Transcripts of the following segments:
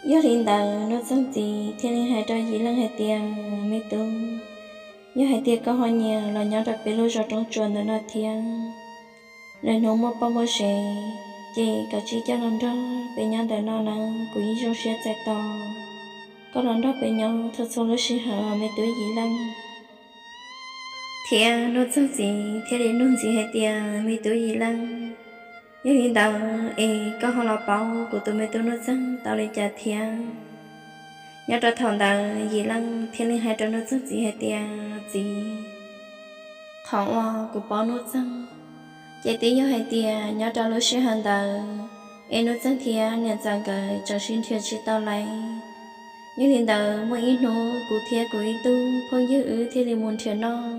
Yog li ntawd Nuj Txeeg txiv thiaj li hais rau Yim Leej hais tias, Me tub, yog hais tias koj ho nyiam los nyob rau peb lub zos Roob Tsua ntawm no thiab, lwm hnub muaj poj muaj sev ces koj cia li coj los nrog peb nyob ntawm no nawb, kuv yeej zoo siab txais tos koj los nrog peb nyob txhua txhua lub sij hawm os me tub Yim Leej. Thiab Nuj Txeeg txiv thiaj li nug ntxiv hais tias, Me tub Yim Leej, yog li ntawd es koj ho los paub kuv tus me tub Nuj Txeeg tau li cas thiab? Nyob rau thaum ntawd Yim Leej thiaj li hais rau Nuj Txeeg txiv hais tias, Txiv, qhov uas kuv paub Nuj Txeeg ces twb yog hais tias nyob rau lub sij hawm ntawd es Nuj Txeeg thiab niam ntxawm nkawd tseem sib nrhiav tsis tau lawm. Yog li ntawd muaj ib hnub kuv thiab kuv ib tug phooj ywg wb thiaj li mus nrhiav noj.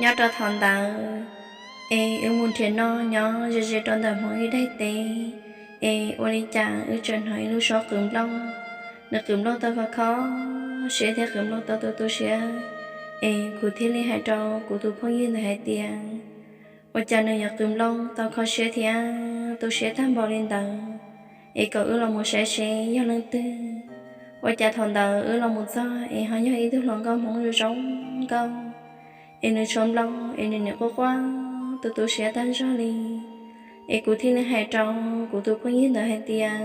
Nyob rau thaum ntawd es wb mus nrhiav noj nyob ze ze rau ntawm Hmoob ib daim teb, es ua li cas wb tseem hnov ib lub suab qws nplooj. Nws qws nplooj tau khov kho siab thiab qws nplooj tau tu tu siab, es kuv thiaj li hais rau kuv tus phooj ywg ntawd hais tias, Ua cas nws yuav qws nplooj tau kho siab thiab tu siab tag npaum li ntawd? Es kom wb los mus saib seb yog leej twg. Ua cas thaum ntawd wb los mus txog es ho yog ib tug hluas nkauj Hmoob zoo zoo nkauj, es nws tshuav nplooj es nws nim quaj quaj tu tu siab tag zog li. Es kuv thiaj li hais rau kuv tus phooj ywg ntawd hais tias,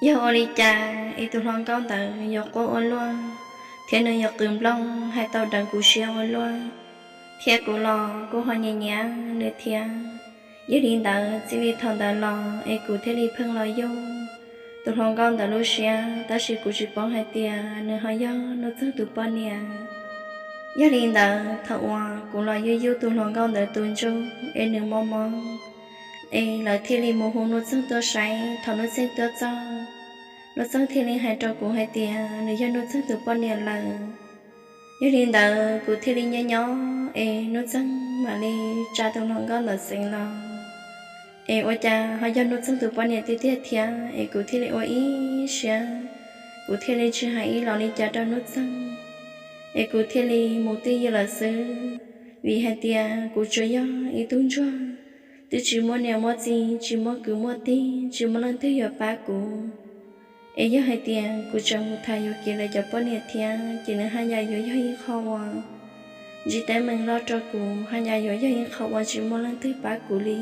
Yog ua li cas es tus hluas nkauj ntawd yuav quaj ua luaj thiab nws yuav qws nplooj hais tau deev kuv siab ua luaj, thiab kuv los kuj ho nyiam nyiam nws thiab. Yog li ntawd txij li thaum ntawd los es kuv thiaj li pheej los yug tus hluas nkauj ntawd lub siab, tab sis kuv tsis paub hais tias nws ho yog Nuj Txeeg tus poj niam. Yog li ntawd thaum uas kuv los yug yug tus hluas nkauj ntawd tus ntsuj es nws mob mob, es lawv thiaj li mus hu Nuj Txeeg tuaj saib. Thaum Nuj Txeeg tuaj txog, Nuj Txeeg thiaj li hais rau kuv hais tias nws yog Nuj Txeeg tus poj niam lawm. Yog li ntawd kuv thiaj li nyob nyob es Nuj Txeeg mam li tsa tus hluas nkauj ntawd xeev los, es ua cas ho yog Nuj Txeeg tus poj niam tiag tiag thiab, es kuv thiaj li ua ib siab, kuv thiaj li tsis hais ib los li cas rau Nuj Txeeg, es kuv thiaj li mus twj ywm lawm xwb. Vim hais tias kuv tsuas yog ib tug ntsuag, twb tsis muaj niam muaj txiv, tsis muaj kwv muaj tij, tsis muaj leej twg yuav pab kuv. Es yog hais tias kuv tseem mus tham yuav kiag lawv cov poj niam thiab ces nws haj yam yuav yog ib qho uas ntsib teeb meem loj rau kuv, haj yam yuav yog ib qho uas tsis muaj leej twg pab kuv li.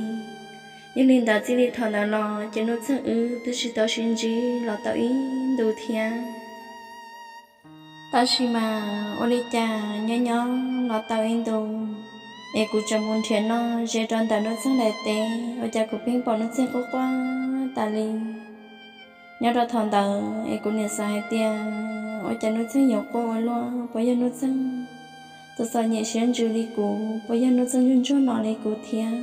Yog li ntawd txij li thaum ntawd los ces Nuj Txeeg wb twb tsis tau sib ntsib los tau ib ntus thiab. Tab sis mas ua li cas nyob nyob los tau ib ntus, es kuv tseem mus nrhiav noj ze rau ntawm Nuj Txeeg daim teb, ua cas kuv pheej pom Nuj Txeeg quaj quaj tas li. Nyob rau thaum ntawd es kuv niam xav hais tias, Ua cas Nuj Txeeg yuav quaj ua luaj? Puas yog Nuj Txeeg txom txom nyem siab ntsws li kuv? Puas yog Nuj Txeeg ntsuag ntsuag no li kuv thiab?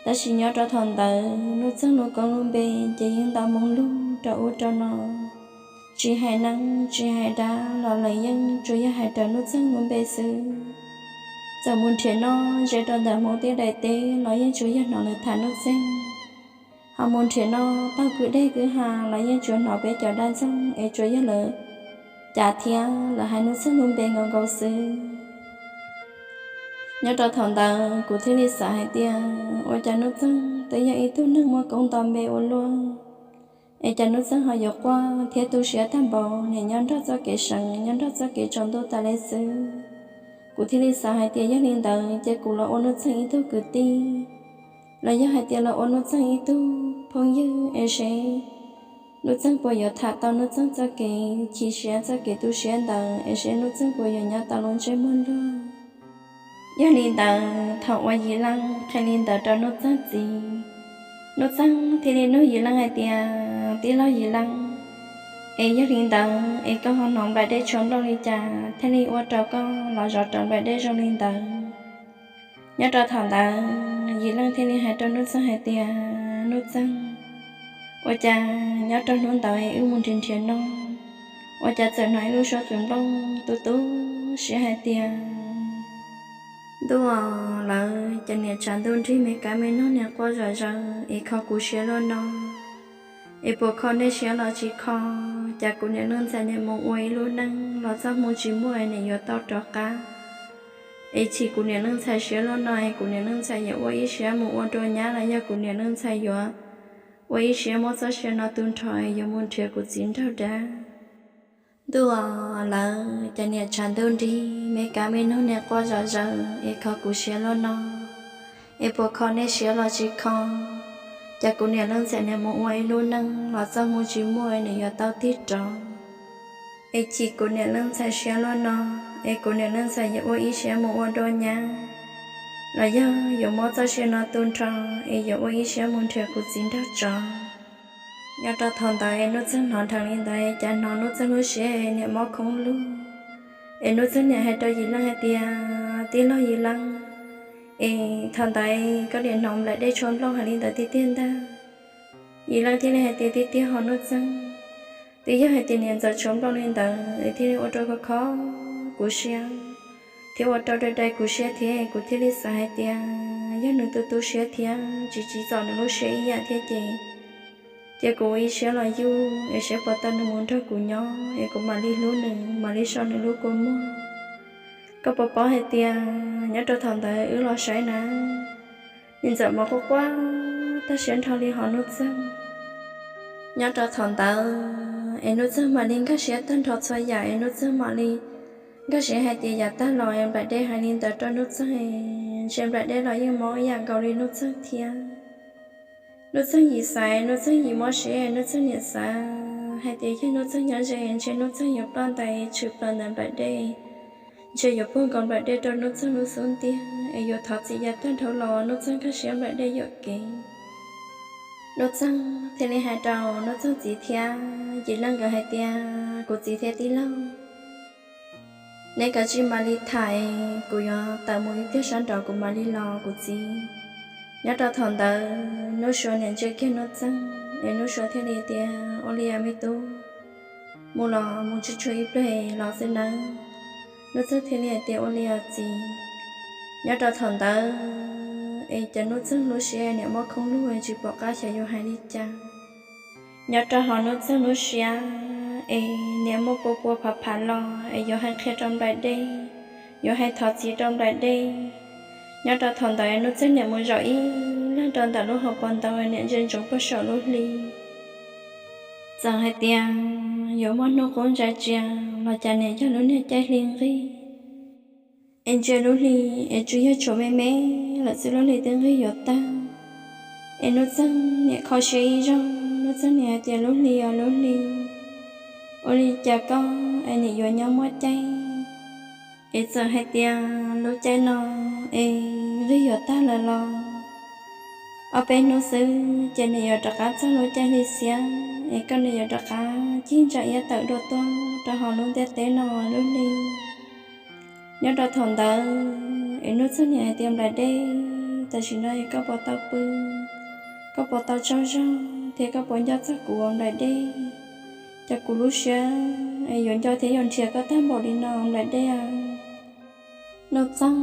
Tab sis nyob rau thaum ntawd Nuj Txeeg lub koob lub npe ces yeej ntau moo lug rau ub rau no, tsis hais neeb tsis hais dab los lawv yeej tsuas yog hais raws Nuj Txeeg lub npe xwb. Txawm mus nrhiav noj ze rau ntawm Hmoob tej daim teb los yeej tsuas yog hnov lawv tham Nuj Txeeg. Ho mus nrhiav noj taug kwj deg kwj ha los yeej tsuas hnov peb cov dab ntxoog es tsuas yog lawv cav thiab lawv hais Nuj Txeeg lub npe nkaus nkaus xwb. Nyob rau thaum ntawd kuv thiaj li xav hais tias, Ua cas Nuj Txeeg twb yog ib tug neeg muaj koob nto npe ua luaj, es cas Nuj Txeeg ho yuav quaj thiab tu siab tag npaum, nim nyob nrog txoj kev seev, nyob nrog txoj kev tsaus ntuj tas li xwb? Kuv thiaj li xav hais tias yog li ntawd ces kuv los ua Nuj Txeeg ib tug kwv tij, los yog hais tias los ua Nuj Txeeg ib tug phooj ywg es seb Nuj Txeeg puas yuav tham tau Nuj Txeeg txoj kev chim siab txoj kev tu siab ntawd es seb Nuj Txeeg puas yuav nyob tau lub ntsej muag luag. Yog li ntawd thaum uas Yim Leej qhia li ntawd rau Nuj Txeeg txiv, Nuj Txeeg thiaj li nug Yim Leej hais tias, Tij laug Yim Leej, es yog li ntawd es koj ho hnov nplaim dej tshuav nplooj li cas thiaj li ua rau koj los zov rawv nplaim dej zoo li ntawd? Nyob rau thaum ntawd Yim Leej thiaj li hais rau Nuj Txeeg hais tias, Nuj Txeeg, ua cas nyob rau hnub ntawd es wb mus nrhiav nrhiav noj, ua cas txawm hnov ib lub suab qws nplooj tu tu siab hais tias, Ntuj aw, lawv cov niam tshav ntuj nrig me kab me noog niam quaj zom zaws es kho kuv siab luaj no, es puas kho nej siab los tsis kho? Cas kuv niam leej ntxhais niam mus ua ib lub neej los txoj hmoo tsis muaj es niam yuav tau rov qab, es chim kuv niam leej ntxhais siab luaj no es kuv niam leej ntxhais yuav ua ib siab mus ua dua nyab los yog kuv niam leej ntxhais yuav ua ib siab muab txoj sia no tu nrho es yuav mus nrhiav kuv txiv nraug dab. Ntuj aw, lawv cov niam tshav ntuj nrig, me kab me noog niam quaj zom zaws es kho kuv siab luaj no, es puas kho nej siab los tsis kho? Cas kuv niam leej txiv niam mus ua ib lub neej los txoj hmoo tsis muaj es niam yuav tau tig rov, es chim kuv niam leej txiv siab luaj no, es kuv niam leej txiv yuav ua ib siab mus ua dua nyab, los yog yuav muab txoj sia no tu nrho es yuav ua ib siab mus nrhiav kuv txiv nraug tsov. Nyob rau thaum ntawd es Nuj Txeeg hnov dheev li ntawd, cas hnov Nuj Txeeg lub siab niam mob khoob lug, es Nuj Txeeg niam hais rau Yim Leej hais tias, Tij laug Yim Leej, es thaum ntawd koj niam hnov nplaim dej tshuab nplooj hais li ntawd tiag tiag ntag? Yim Leej thiaj li hais tias, Tiag tiag hos Nuj Txeeg, twb yog hais tias niam ntxawm tshuab nplooj li ntawd es thiaj li ua rau khov kho kuv siab, thiab ua rau dai dai kuv siab thiab, kuv thiaj li xav hais tias yog nws tu tu siab thiab tsis tsim txom nws lub siab ib yam thiab ces, cia kuv ua ib siab los yug es saib puas tau nws mus nrog kuv nyob es kuv mam li hlub nws, mam li so nws lub kua muag. Koj puas paub hais tias nyob rau thaum ntawd wb los saib na, niam ntxawm mas quaj quaj tag siab nrho li hos Nuj Txeeg. Nyob rau thaum ntawd es Nuj Txeeg mam li nkag siab tag nrho txhua yam es Nuj Txeeg mam li nkag siab hais tias yav tag los nplaim dej hais li ntawd rau Nuj Txeeg, ntshe nplaim dej los yeej mob ib yam nkaus li Nuj Txeeg thiab. Nuj Txeeg yim xaiv, Nuj Txeeg yim mob siab, Nuj Txeeg niam xav hais tias yog Nuj Txeeg nyob ze ntshe Nuj Txeeg yuav ploj ntais tshwm plaws ntawm nplaim dej, ntshe yuav puag nkaus nplaim dej rau Nuj Txeeg lub xub ntiag es yuav thov txim yav tag nrho los Nuj Txeeg nkag siab nplaim dej yuam kev. Nuj Txeeg thiaj li hais rau Nuj Txeeg txiv thiab Yim Leej nkawd hais tias, Kuv txiv thiab tij laug, neb kav tsij mam li tham, kuv yuav tawm mus ib pliag sab nraud kuv mam li los kuv txiv. Nyob rau thaum ntawd Nuj Sua niam ntsia kiag Nuj Txeeg es Nuj Sua thiaj li tias, Ua li os me tub, mus los mus tsuag tsuag ib pliag los xwb nawb. Nuj Txeeg thiaj li hais tias, Ua li os txiv. Nyob rau thaum ntawd es cov Nuj Txeeg lub siab niam mob khoob lug tsis pom qab xyov yuav hais li cas. Nyob rau hauv Nuj Txeeg lub siab es niam muaj pua pua phav phav los es yuav hais qhia rau nplaim dej, yuav hais thov txim rau nplaim dej. Nyob rau thaum ntawd Nuj Txeeg niam mus zaum ib leeg rau ntawm lub hauv paus ntoo, niam ntsia ntsoov puag saum lub hli. Txawm hais tias yuav muaj hnub qub ntsa tsias los cas niam yog lub niag caij hli nqig es ntsia lub hli es tsuas yog tshuav me me lawm xwb, lub hli twb nqig yuav tag. Es Nuj Txeeg niam kho siab ib zaug, Nuj Txeeg niam hais tias, Lub hli os lub hli, ua li cas koj es niam yuav nyob muaj caij? Es txawm hais tias lub caij no es nqig yuav tag lawm los ob peb hnub xwb ces niam yuav rov qab txog lub caij hli xiab es koj niam yuav rov qab cig ntsa iab tawm dua tuaj rau hauv lub ntiaj teb no lub hli. Nyob rau thaum ntawd es Nuj Txeeg niam hais tias, Nplaim dej, tam sim no koj puas tau pw, koj puas tau tsaug zog thiab koj puas nco txog kuv ua nplaim dej? Ces kuv lub siab es yuav nco thiab yuav nrhiav koj tag npaum li no nplaim dej. Nuj Txeeg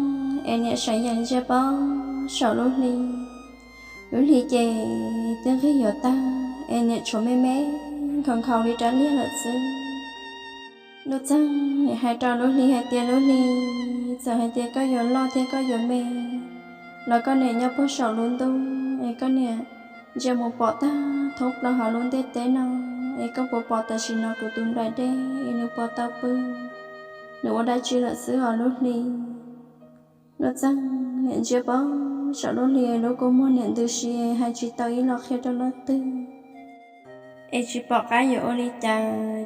es niam saib yees ntsia pog saum lub hli, lub hli ces twb nqig yuav tag es niam tshuav me me nkhaus nkhaus li rab liag lawm xwb. Nuj Txeeg niam hais rau lub hli hais tias, Lub hli, txawm hais tias koj yuav loj thiab koj yuav me los koj niam nyob puag saum lub ntuj es koj niam ntsia mus pom tag thoob plaws hauv lub ntiaj teb no, es koj puas pom tam sim no kuv tus nplaim dej es nws puas tau pw, nws ua dab tsi lawm xwb os lub hli? Nuj Txeeg niam ntsia pog saum lub hli, lub kua muag niam ntws si, hais tsis tau ib los qhia rau leej twg. Es tsis pom qab yuav ua li cas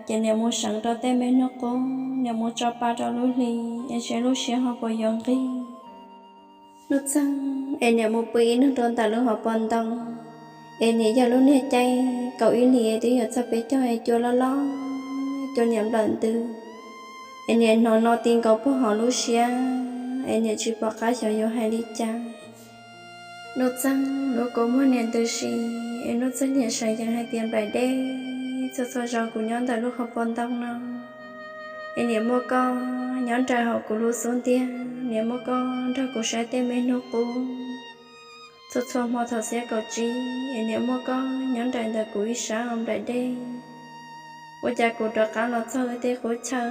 ces niam mus seev rau tej me hnub qub, niam mus tso pa rau lub hli es seb lub siab ho puas yuav nqig. Nuj Txeeg es niam mus pw ib hnub rau ntawm lub hauv paus ntoo, es niam yog lub niag caij kaum ib hlis twb yuav txog peb caug es cua loj loj, cua niam nplawm ntws, es niam hnov no ti nkaus puag hauv lub siab es niam tsis pom qab xyov yuav hais li cas. Nuj Txeeg lub kua muag niam ntws si, es Nuj Txeeg niam saib yees hais tias, Nplaim dej, txhua txhua zaus kuv nyob ntawm lub hauv paus ntoo no es niam muaj koj nyob nraim hauv kuv lub xub ntiag, niam muaj koj nrog kuv saib tej me hnub qub. Txhua txhua hmo thaum xiab kaum tsib es niam muaj koj nyob nraim ntawm kuv ib sab os nplaim dej. Ua cas kuv rov qab los txog wb tej qub chaw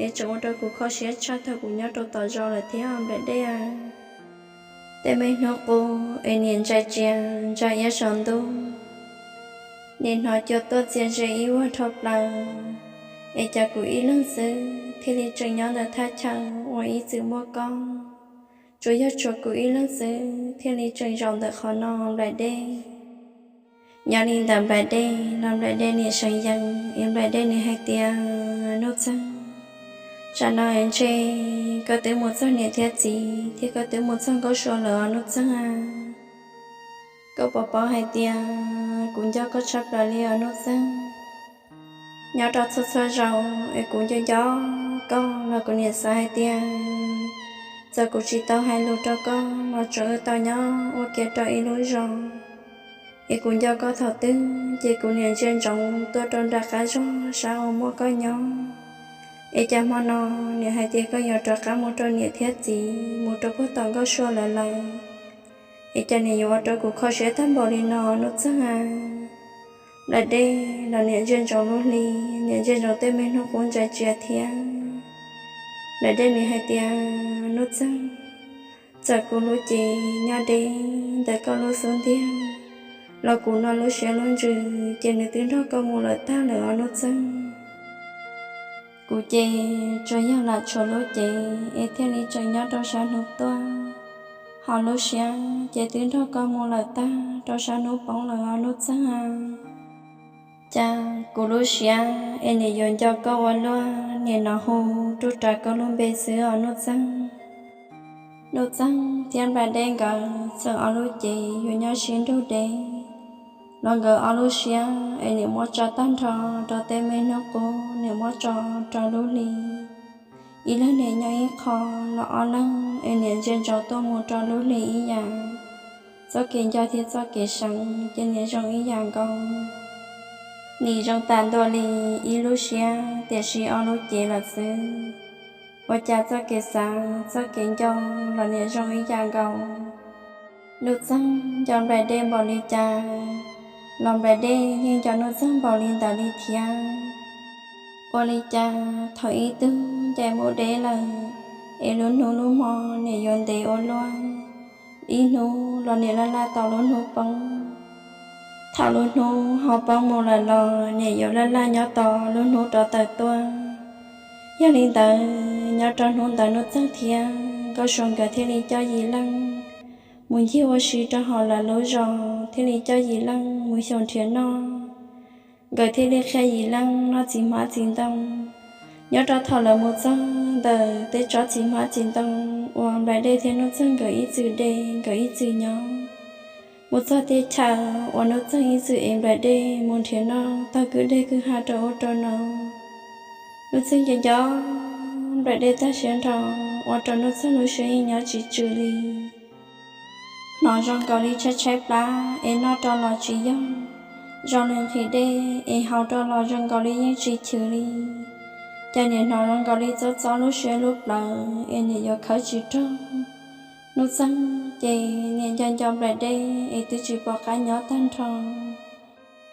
es tseem ua rau kuv kho siab tshaj thaum kuv nyob rau tom zos lawm thiab os nplaim dej. Tej me hnub qub es niam ntsa tsias ntsa iab saum ntuj, Nim hnov cua tuaj txias ze ib vuag dhau plaws, es cas kuv ib leeg xwb thiaj li tseem nyob ntawm thaj chaw uas ib txwm muaj koj. Tsuas yog tshuav kuv ib leeg xwb thiaj li tseem zaum ntawm qhov no, Nplaim Dej. Nyob li ntawd Nplaim Dej los Nplaim Dej nim seev yees es Nplaim Dej nim hais tias, Nuj Txeeg, tsam no es ntshe koj twb mus txog niam thiab txiv thiab koj twb mus txog Nkauj Sua lawm os Nuj Txeeg a. Koj puas paub hais tias kuv nco koj tshaj plaws li os Nuj Txeeg. Nyob rau txhua txhua zaus es kuv nco nco koj los kuv nim xav hais tias txawm kuv tsis tau hais lus rau koj los tsuas wb tau nyob ua ke rau ib lub zos. Es kuv nco koj thaum twg ces kuv nim ntsia ntsoov tuaj rau nram qab zos sab uas muaj koj nyob. Es cas hmo no nim hais tias koj yuav rov qab mus rau niam thiab txiv, mus rau puag tom Nkauj Sua lawm lawm, es cas nim yuav ua rau kuv kho siab tag npaum li no Nuj Txeeg a. Nplaim Dej los nim ntsia ntsoov lub hli, nim ntsia ntsoov tej me hnub qub ntsa tsiav thiab. Nplaim Dej nim hais tias, Nuj Txeeg, txawm kuv lub cev nyob deb ntawm koj lub xub ntiag los kuv no lub siab lub ntsws ces nws twb nrog koj mus lawm tag lawm os Nuj Txeeg. Kuv ces tsuas yog lam tshuav lub cev es thiaj li tseem nyob rau sab hnub tuaj, ho lub siab ces twb nrog koj mus lawm tag rau sab hnub poob lawm os Nuj Txeeg a. Cas kuv lub siab es nim yuav nco koj ua luaj, nim no hu rub rawv koj lub npe xwb os Nuj Txeeg. Nuj Txeeg thiab Nplaim Dej nkawd txawm ob lub cev yuav nyob sib nrug deb los nkawd ob lub siab es nim muab tso tag nrho rau tej me hnub qub, nim muab tso rau lub hli. Ib leeg nim nyob ib qho los ob leeg es nim ntsia ntsoov tuaj mus rau lub hli ib yam. Txoj kev nco thiab txoj kev seev ces nim zoo ib yam nkaus. Nim zoo tas ntua li ib lub siab tiam sis ob lub cev lawm xwb. Ua cas txoj kev xav txoj kev nco los nim zoo ib yam nkaus. Nuj Txeeg nco Nplaim Dej npaum li cas los Nplaim Dej yeej nco Nuj Txeeg npaum li ntawd li thiab. Ua li cas thaum ib tug ncaim mus deb lawm es lub hnub lub hmo nim yuav ntev ua luaj, ib hnub los nim laj laj tau lub hnub poob. Thaum lub hnub ho poob mus lawm los nim yuav laj laj nyob tos lub hnub rov tawm tuaj. Yog li ntawd nyob rau hnub ntawd Nuj Txeeg thiab Nkauj Sua nkawd thiaj li coj Yim Leej mus ncig ua si rau hauv lawv lub zos, thiaj li coj Yim Leej mus xyaum nrhiav noj. Nkawd thiaj li qhia Yim Leej noj txiv hmab txiv ntoo. Nyob rau thaum lawv mus txog ntawm tej tsob txiv hmab txiv ntoo uas Nplaim Dej thiab Nuj Txeeg nkawd ib txwm de nkawd ib txwm nyob, mus txog tej chaw uas Nuj Txeeg ib txwm ev Nplaim Dej mus nrhiav noj taug kwj deg kwj ha rau ub rau no. Nuj Txeeg nco nco Nplaim Dej tag siab nrho, ua rau Nuj Txeeg lub siab yeej nyob tsis tswm li. Hnov zoo nkaus li tshaib tshaib plab es noj rau los tsis yog, zoo li nqhis dej es haus rau los zoo nkaus li yeej tsis chwv li. Cas nim hnov zoo nkaus li txob txob lub siab lub plawv es nim yuav khawb tsis raug. Nuj Txeeg ces nim nco nco Nplaim Dej es twb tsis pom qab nyob tag nrho.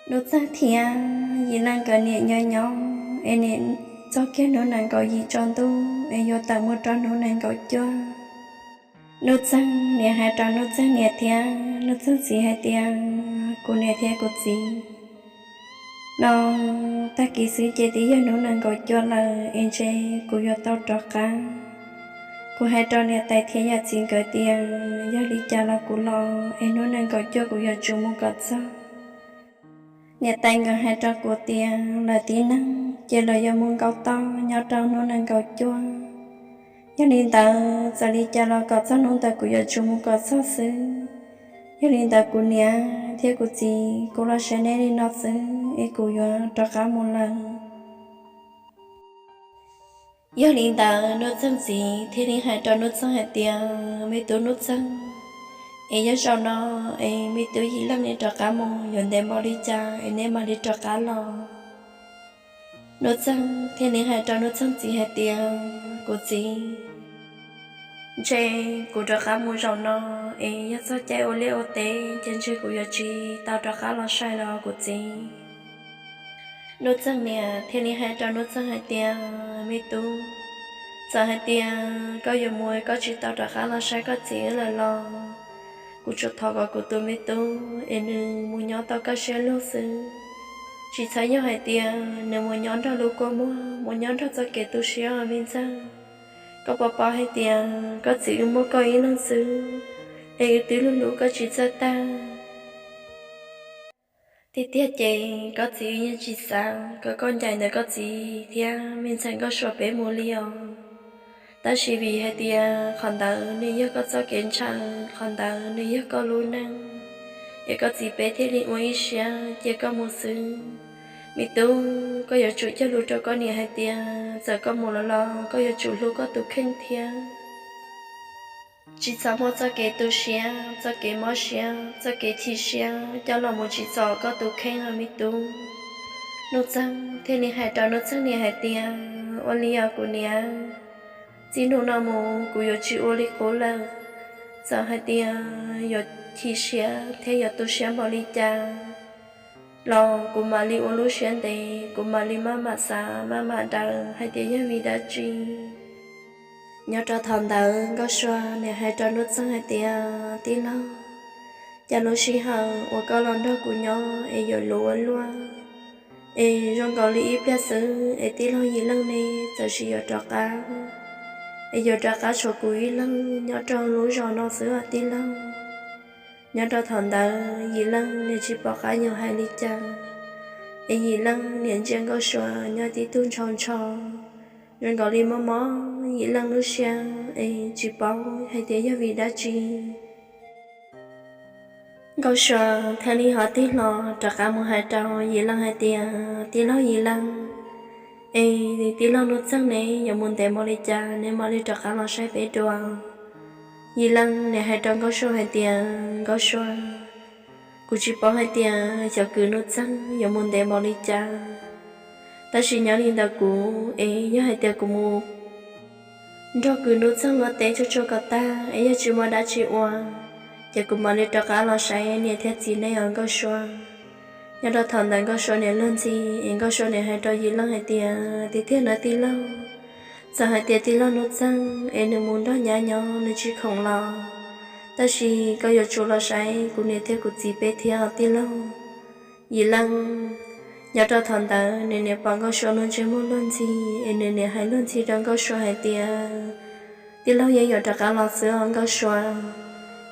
Nuj Txeeg thiab Yim Leej nkawd nim nyob nyob es nim txog kiag hnub nees nkaum yim tsaus ntuj es yuav tawm mus rau hnub nees nkaum cuaj. Nuj Txeeg nim hais rau Nuj Txeeg niam thiab Nuj Txeeg txiv hais tias, kuv niam thiab kuv txiv, no tag kis xwb ces twb yog hnub nees nkaum cuaj lawm es ntshe kuv yuav tau rov qab. Kuv hais rau niam tais thiab yawm txiv nkawd tias yog li cas los kuv los es hnub nees nkaum cuaj kuv yuav tsum mus kom txog. Niam tais nkawd hais rau kuv tias lawv tib neeg ces lawv yuav mus nkaum toj nyob rau hnub nees nkaum cuaj. Yog li ntawd txawm li cas los kom txog hnub ntawd kuv yuav tsum mus kom txog xwb. Yog li ntawd kuv niam thiab kuv txiv, kuv los saib neb li no xwb es kuv yuav rov qab mus lawm. Yog li ntawd Nuj Txeeg txiv thiaj li hais rau Nuj Txeeg hais tias, me tub Nuj Txeeg, es yog zaum no es me tub Yim Leej neb rov qab mus yuav ntev npaum li cas es neb mam li rov qab los? Nuj Txeeg thiaj li hais rau Nuj Txeeg txiv hais tias, kuv txiv, ntshe kuv rov qab mus zaum no es yog txog caij ua liaj ua teb ces ntshe kuv yuav tsis tau rov qab los saib los kuv txiv. Nuj Txeeg niam thiaj li hais rau Nuj Txeeg hais tias, me tub, txawm hais tias koj yuav mus koj tsis tau rov qab los saib koj txiv lawm los kuv tsuas thov kom kuv tus me tub es nws mus nyob tau koj siab lug xwb. Tsis txhob yog hais tias nws mus nyob nrog lub kua muag, mus nyob nrog txoj kev tu siab os me ntxawg. Koj puas paub hais tias koj txiv wb muaj koj ib leeg xwb, es wb twb hlub hlub koj tsis txawj tag. Tiag tiag ces koj txiv wb yeej tsis xav kom koj ncaim ntawm koj txiv thiab me ntxhais Nkauj Sua peb mus li os. Tab sis vim hais tias qhov ntawd nws yog koj txoj kev ntshaw, qhov ntawd nws yog koj lub neej, es koj txiv peb thiaj li ua ib siab cia koj mus xwb. Me tub, koj yuav tsum cog lus rau koj niam hais tias txawm koj mus los los koj yuav tsum hlub koj tus kheej thiab. Tsis txhob muab txoj kev tu siab, txoj kev mob siab, txoj kev chim siab coj los mus tsim txom koj tus kheej os me tub. Nuj Txeeg thiaj li hais rau Nuj Txeeg niam hais tias, ua li os kuv niam, txij hnub no mus kuv yuav tsis ua li qub lawm. Txawm hais tias yuav chim siab thiab yuav tu siab npaum li cas los kuv mam li ua lub siab ntev, kuv mam li maj mam xav maj mam daws hais tias yog vim dab tsi. Nyob rau thaum ntawd Nkauj Sua niam hais rau Nuj Txeeg hais tias, tij laug, cas lub sij hawm uas koj los nrog kuv nyob es yuav luv ua luaj, es zoo nkaus li ib pliag xwb es tij laug Yim Leej ne txawm sis yuav rov qab, es yuav rov qab tshuav kuv ib leeg nyob rau lub zos no xwb os tij laug. Nyob rau thaum ntawd Yim Leej niam tsis pom qab yuav hais li cas, es Yim Leej niam ntsia Nkauj Sua nyob tib tug ntshaus ntsho, zoo nkaus li mob mob Yim Leej lub siab es tsis paub hais tias yog vim dab tsi. Nkauj Sua thiaj li ho tig hlo rov qab mus hais rau Yim Leej hais tias, tij laug Yim Leej, es tij laug Nuj Txeeg ne yuav mus ntev npaum li cas ne mam li rov qab los saib peb dua. Yim Leej niam hais rau Nkauj Sua hais tias, Nkauj Sua, kuv tsis paub hais tias xyov kwv Nuj Txeeg yuav mus ntev npaum li cas, tab sis nyob li ntawd kuv es yog hais tias kuv mus nrog kwv Nuj Txeeg luaj teb tsuag tsuag kom tag es yog tsis muaj dab tsi ua, ces kuv mam li rov qab los saib niam thiab txiv nej os Nkauj Sua. Nyob rau thaum ntawd Nkauj Sua niam luag ntxhi es Nkauj Sua niam hais rau Yim Leej hais tias, tiag tiag nawb tij laug, txawm hais tias tij laug Nuj Txeeg es nws mus nrog nyab nyob nws tsis khoom los, tab sis koj yuav tsum los saib kuv niam thiab kuv txiv peb thiab os tij laug. Yim Leej nyob rau thaum ntawd nws niam pom Nkauj Sua lub ntsej muag luag ntxhi es nws niam hais luag ntxhi rau Nkauj Sua hais tias, tij laug yeej yuav rov qab los xwb os Nkauj Sua.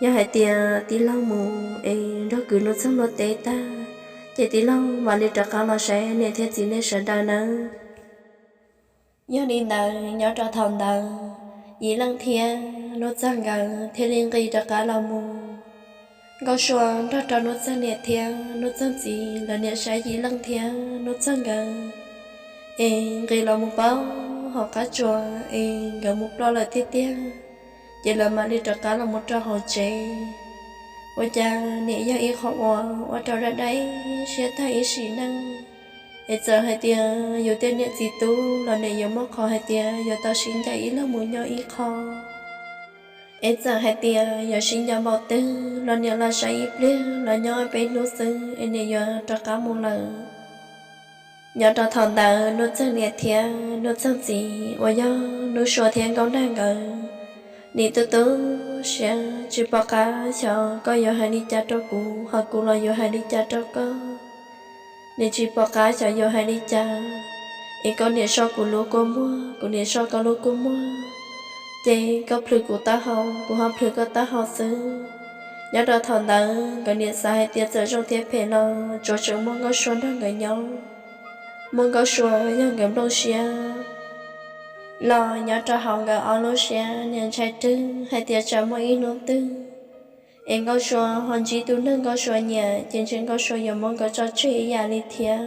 Yog hais tias tij laug mus es nrog kwv Nuj Txeeg luaj teb tag, ces tij laug mam li rov qab los saib niam thiab txiv nej sawv daws nawb. Yog li ntawd nyob rau thaum ntawd Yim Leej thiab Nuj Txeeg nkawd thiaj li nqis rov qab los mus. Nkauj Sua nrog rau Nuj Txeeg niam thiab Nuj Txeeg txiv lawv niam saib Yim Leej thiab Nuj Txeeg nkawd es nqis los mus pab hauv qab tsuas es nkawd mus ploj lawm tiag tiag, ces lawv mam li rov qab los mus rau hauv tsev. Ua cas niam yog ib qho uas ua rau dab dab siab tag ib sim neej, es txawm hais tias yus tej niam txiv tub los niam yuav muaj qhov hais tias yuav tau sib ncaim ib leeg mus nyob ib qho. Es txawm hais tias yuav sib nco npaum twg los niam los saib ib pliag los nyob peb hnub xwb es niam yuav rov qab mus lawm. Nyob rau thaum ntawd Nuj Txeeg niam thiab Nuj Txeeg txiv uas yog Nuj Sua thiab Nkauj Nag nkawd, nim tu tu siab tsis pom qab xyov koj yuav hais li cas rau kuv, ho kuv los yuav hais li cas rau koj. Nim tsis pom qab xyov yuav hais li cas, es koj niam so kuv lub kua muag, kuv niam so koj lub kua muag, ces koj plhws kuv taub hau, kuv ho plhws koj taub hau xwb. Nyob rau thaum ntawd nkawd niam xav hais tias txawm zoo thiab phem los tsuav tseem muaj Nkauj Sua nrog nkawd nyob, muaj Nkauj Sua yog nkawd nplooj siab los nyob rau hauv nkawd ob lub siab niam ntshai rwg hais tias tsam muaj ib hnub twg es Nkauj Sua ho ntsib tus neeg Nkauj Sua nyiam ces ntshe Nkauj Sua yuav muab nkawd tso tseg ib yam li thiab.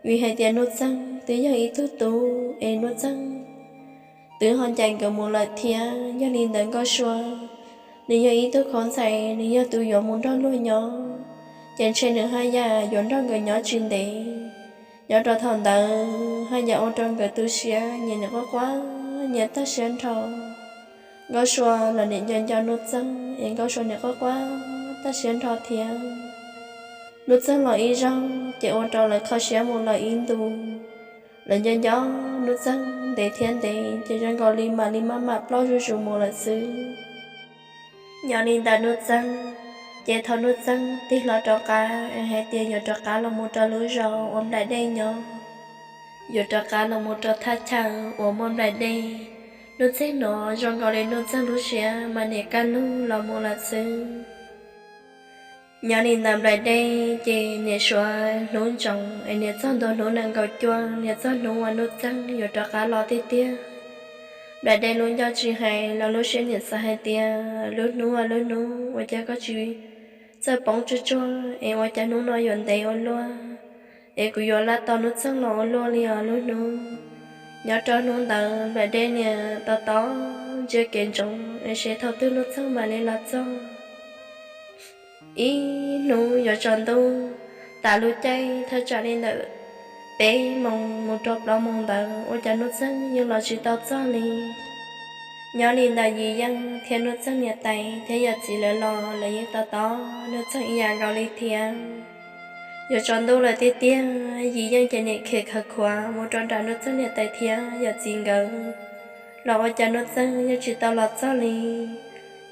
Vim hais tias Nuj Txeeg twb yog ib tug tub es Nuj Txeeg twb ho ncaim nkawd mus lawm thiab. Yog li ntawd Nkauj Sua nws yog ib tug khaub ntxhais, nws yog tus yuav mus nrog luag nyob, ces ntshe nws haj yam yuav nrog nkawd nyob tsis ntev. Nyob rau thaum ntawd haj yam ua rau nkawd tu siab nyias niam quaj quaj nyias tag siab nrho. Nkauj Sua los niam nco nco Nuj Txeeg es Nkauj Sua niam quaj quaj tag siab nrho thiab. Nuj Txeeg los ib zaug ces ua rau lawv kho siab mus lawm ib ntus. Lawv nco nco Nuj Txeeg ntev thiab ntev ces zoo nkaus li mam li maj mam ploj zuj zus mus lawm xwb. Nyob li ntawd Nuj Txeeg Ces thaum Nuj Txeeg tig hlo rov qab es hais tias yuav rov qab los mus rau lub zos uas Nplaim Dej nyob, yuav rov qab los mus rau thaj chaw uas muaj Nplaim Dej, Nuj Txeeg hnov zoo nkaus li Nuj Txeeg lub siab mas nim kaj lug los mus lawm xwb. Nyob li ntawm Nplaim Dej ces nim suav hnub ntsoov es nim txog ntua hnub nees nkaum cuaj, nim txog hnub uas Nuj Txeeg yuav rov qab los tiag tiag. Nplaim Dej lub ncauj tsis hais los lub siab nim xav hais tias, lub hnub uas lub hnub ua cas koj tsis txawj poob tsuag tsuag es ua cas hnub no yuav ntev ua luaj, es kuv yuav laj tos Nuj Txeeg los ua luaj li os lub hnub. Nyob rau hnub ntawd Nplaim Dej nim tos tos ntsia kev ntsoov es seb thaum twg Nuj Txeeg mam li los txog. Ib hnub yuav tsaus ntuj, tas lub caij thaj tsam li ntawm peb moos mus rau plaub moos ntawd ua cas Nuj Txeeg yeej los tsis tau txog li. Nyob li ntawm Yim Yeej thiab Nuj Txeeg niam tais thiab yawm txiv lawv los lawv yeej tos tos Nuj Txeeg ib yam nkaus li thiab. Yuav tsaus ntuj lawm tiag tiag, Yim Yeej ces nim khiav khawv khuav mus rau nram Nuj Txeeg niam tais thiab yawm txiv nkawd, los ua cas Nuj Txeeg yeej tsis tau los txog li.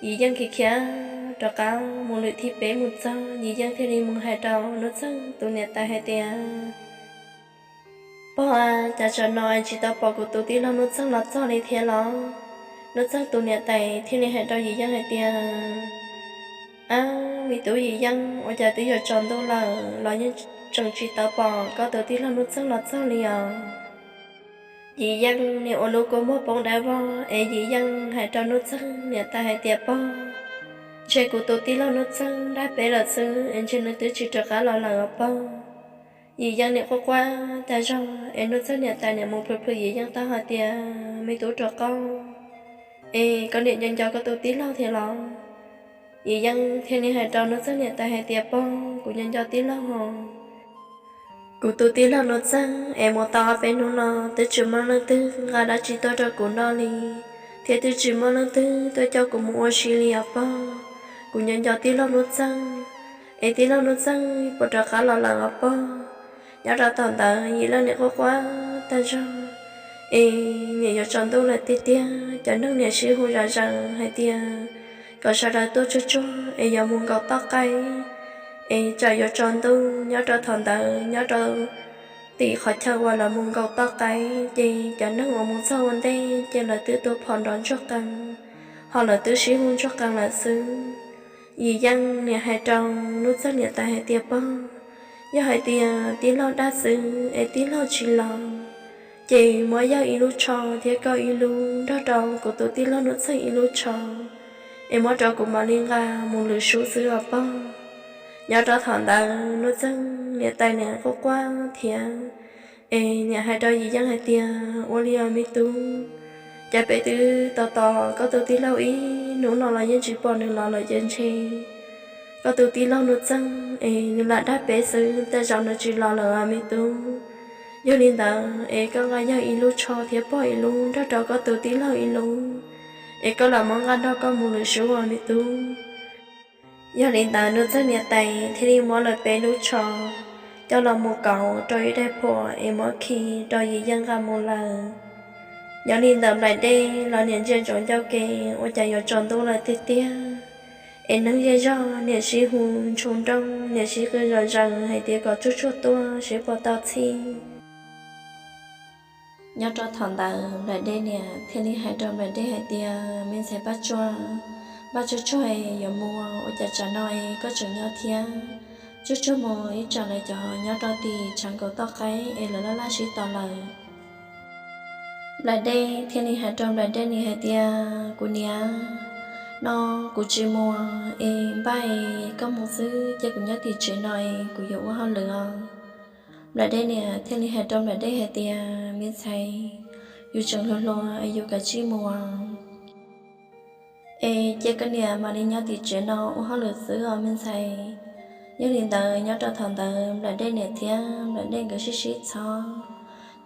Yim Yeej khiav khiav rov qab mus lwm thib peb mus txog, Yim Yeej thiaj li mus hais rau Nuj Txeeg tus niam tais hais tias, pog, cas tsam no es tsis tau pom kuv tus tij laug Nuj Txeeg los txog li thiab los? Nuj Txeeg tus niam tais thiaj li hais rau Yim Yeej hais tias, ab, me tub Yim Yeej, ua cas twb yuav tsaus ntuj lawm los yeej tseem tsis tau pom koj tus tij laug Nuj Txeeg los txog li os. Yim Yeej nim ua lub kua muag poob dawb vog es Yim Yeej hais rau Nuj Txeeg niam tais hais tias, pog, ntshe kuv tus tij laug Nuj Txeeg dab peb lawm xwb es ntshe nws twb tsis rov qab los lawm os pog. Yim Yeej nim quaj quaj tag zog es Nuj Txeeg niam tais nim mus plhws plhws Yim Yeej taub hais tias, me tub rov qab, es koj nim nco nco koj tus tij laug thiab los? Yim Yeej thiaj li hais rau Nuj Txeeg niam tais hais tias, pog, kuv nco nco tij laug os. Kuv tus tij laug Nuj Txeeg es mus tau ob peb hnub no twb tsis muaj leej twg nqa dab tsi tuaj rau kuv noj li, thiab twb tsis muaj leej twg tuaj coj kuv mus ua si li os pog. Kuv nco nco tij laug Nuj Txeeg, es tij laug Nuj Txeeg puas rov qab los lawm os pog? Nyob rau thaum ntawd Yim Yeej nim quaj quaj tag zog, es nim yuav tsaus ntuj lawm tiag tiag, cov neeg nim sib hu zom zaws hais tias kom sawv daws tuaj tsuag tsuag es yuav mus nkaum toj qaib, es tsam yuav tsaus ntuj. Nyob rau thaum ntawd nyob rau tim qhov chaw uas lawv mus nkaum toj qaib ces cov neeg uas mus txog ua ntej ces lawv twb tua phom nrov ntsuag qees, ho lawv twb sib hu ntsuag qees lawm xwb. Yim Yeej nim hais rau Nuj Txeeg niam tais hais tias, pog, yog hais tias tij laug dag xwb es tij laug tsis los, ces muab yawg ib lub tsho thiab koj ib lub nrog rau kuv tus tij laug Nuj Txeeg ib lub tsho, es muab rau kuv mam li nqa mus lwm sub xwb os pog. Nyob rau thaum ntawd Nuj Txeeg niam tais nim quaj quaj thiab, es nim hais rau Yim Yeej hais tias, ua li os me tub, cas peb twb tos tos koj tus tij laug ib hnub no los yeej tsis pom nws los lawm ces ntshe koj tus tij laug Nuj Txeeg es nws lam dag peb xwb, tej zaum nws tsis los lawm os me tub. Yog li ntawd es koj nqa yawg ib lub tsho thiab pog ib lub nrog rau koj tus tij laug ib lub, es koj lam muab nqa nrog koj mus lwm sub os me tub. Yog li ntawd Nuj Txeeg niam tais thiaj li muab lawv peb lub tsho coj los mus kauv rau ib daim phuam es muab khi rau Yim Yeej nqa mus lawm. Nyob li ntawm Nplaim Dej los nim ntsia ntsoov ncauj ke ua cas yuav tsaus ntuj lawm tiag tiag, es neeg zej zog nim sib hu ntshua nrooj, nim sib qw zom zaws hais tias kom tsuag tsuag tuaj seb puas tau txhij. Nyob rau thaum ntawd Nplaim Dej niam thiaj li hais rau Nplaim Dej hais tias, me ntxhais Paj Tsuag, Paj Tsuag Tsuag, yuav mus ua cas tsam no es koj tseem nyob thiab? Tsuag tsuag mus ib tsam lawv cov nyob rau tim tshav nkaum toj qaib es lawv laj laj sib tos lawm. Nplaim Dej thiaj li hais rau Nplaim Dej niam hais tias, kuv niam, no kuv tsis mus es npaj es koj mus xwb, cia kuv nyob tim tsev no es kuv yuav ua hauj lwm os. Nplaim Dej niam thiaj li hais rau Nplaim Dej hais tias, me ntxhais, yus tseem hluas hluas es yus kav tsij mus es cia koj niam mam li nyob tim tsev no ua hauj lwm xwb os me ntxhais. Yog li ntawd nyob rau thaum ntawd Nplaim Dej niam thiab Nplaim Dej nkawd sib sib txhob,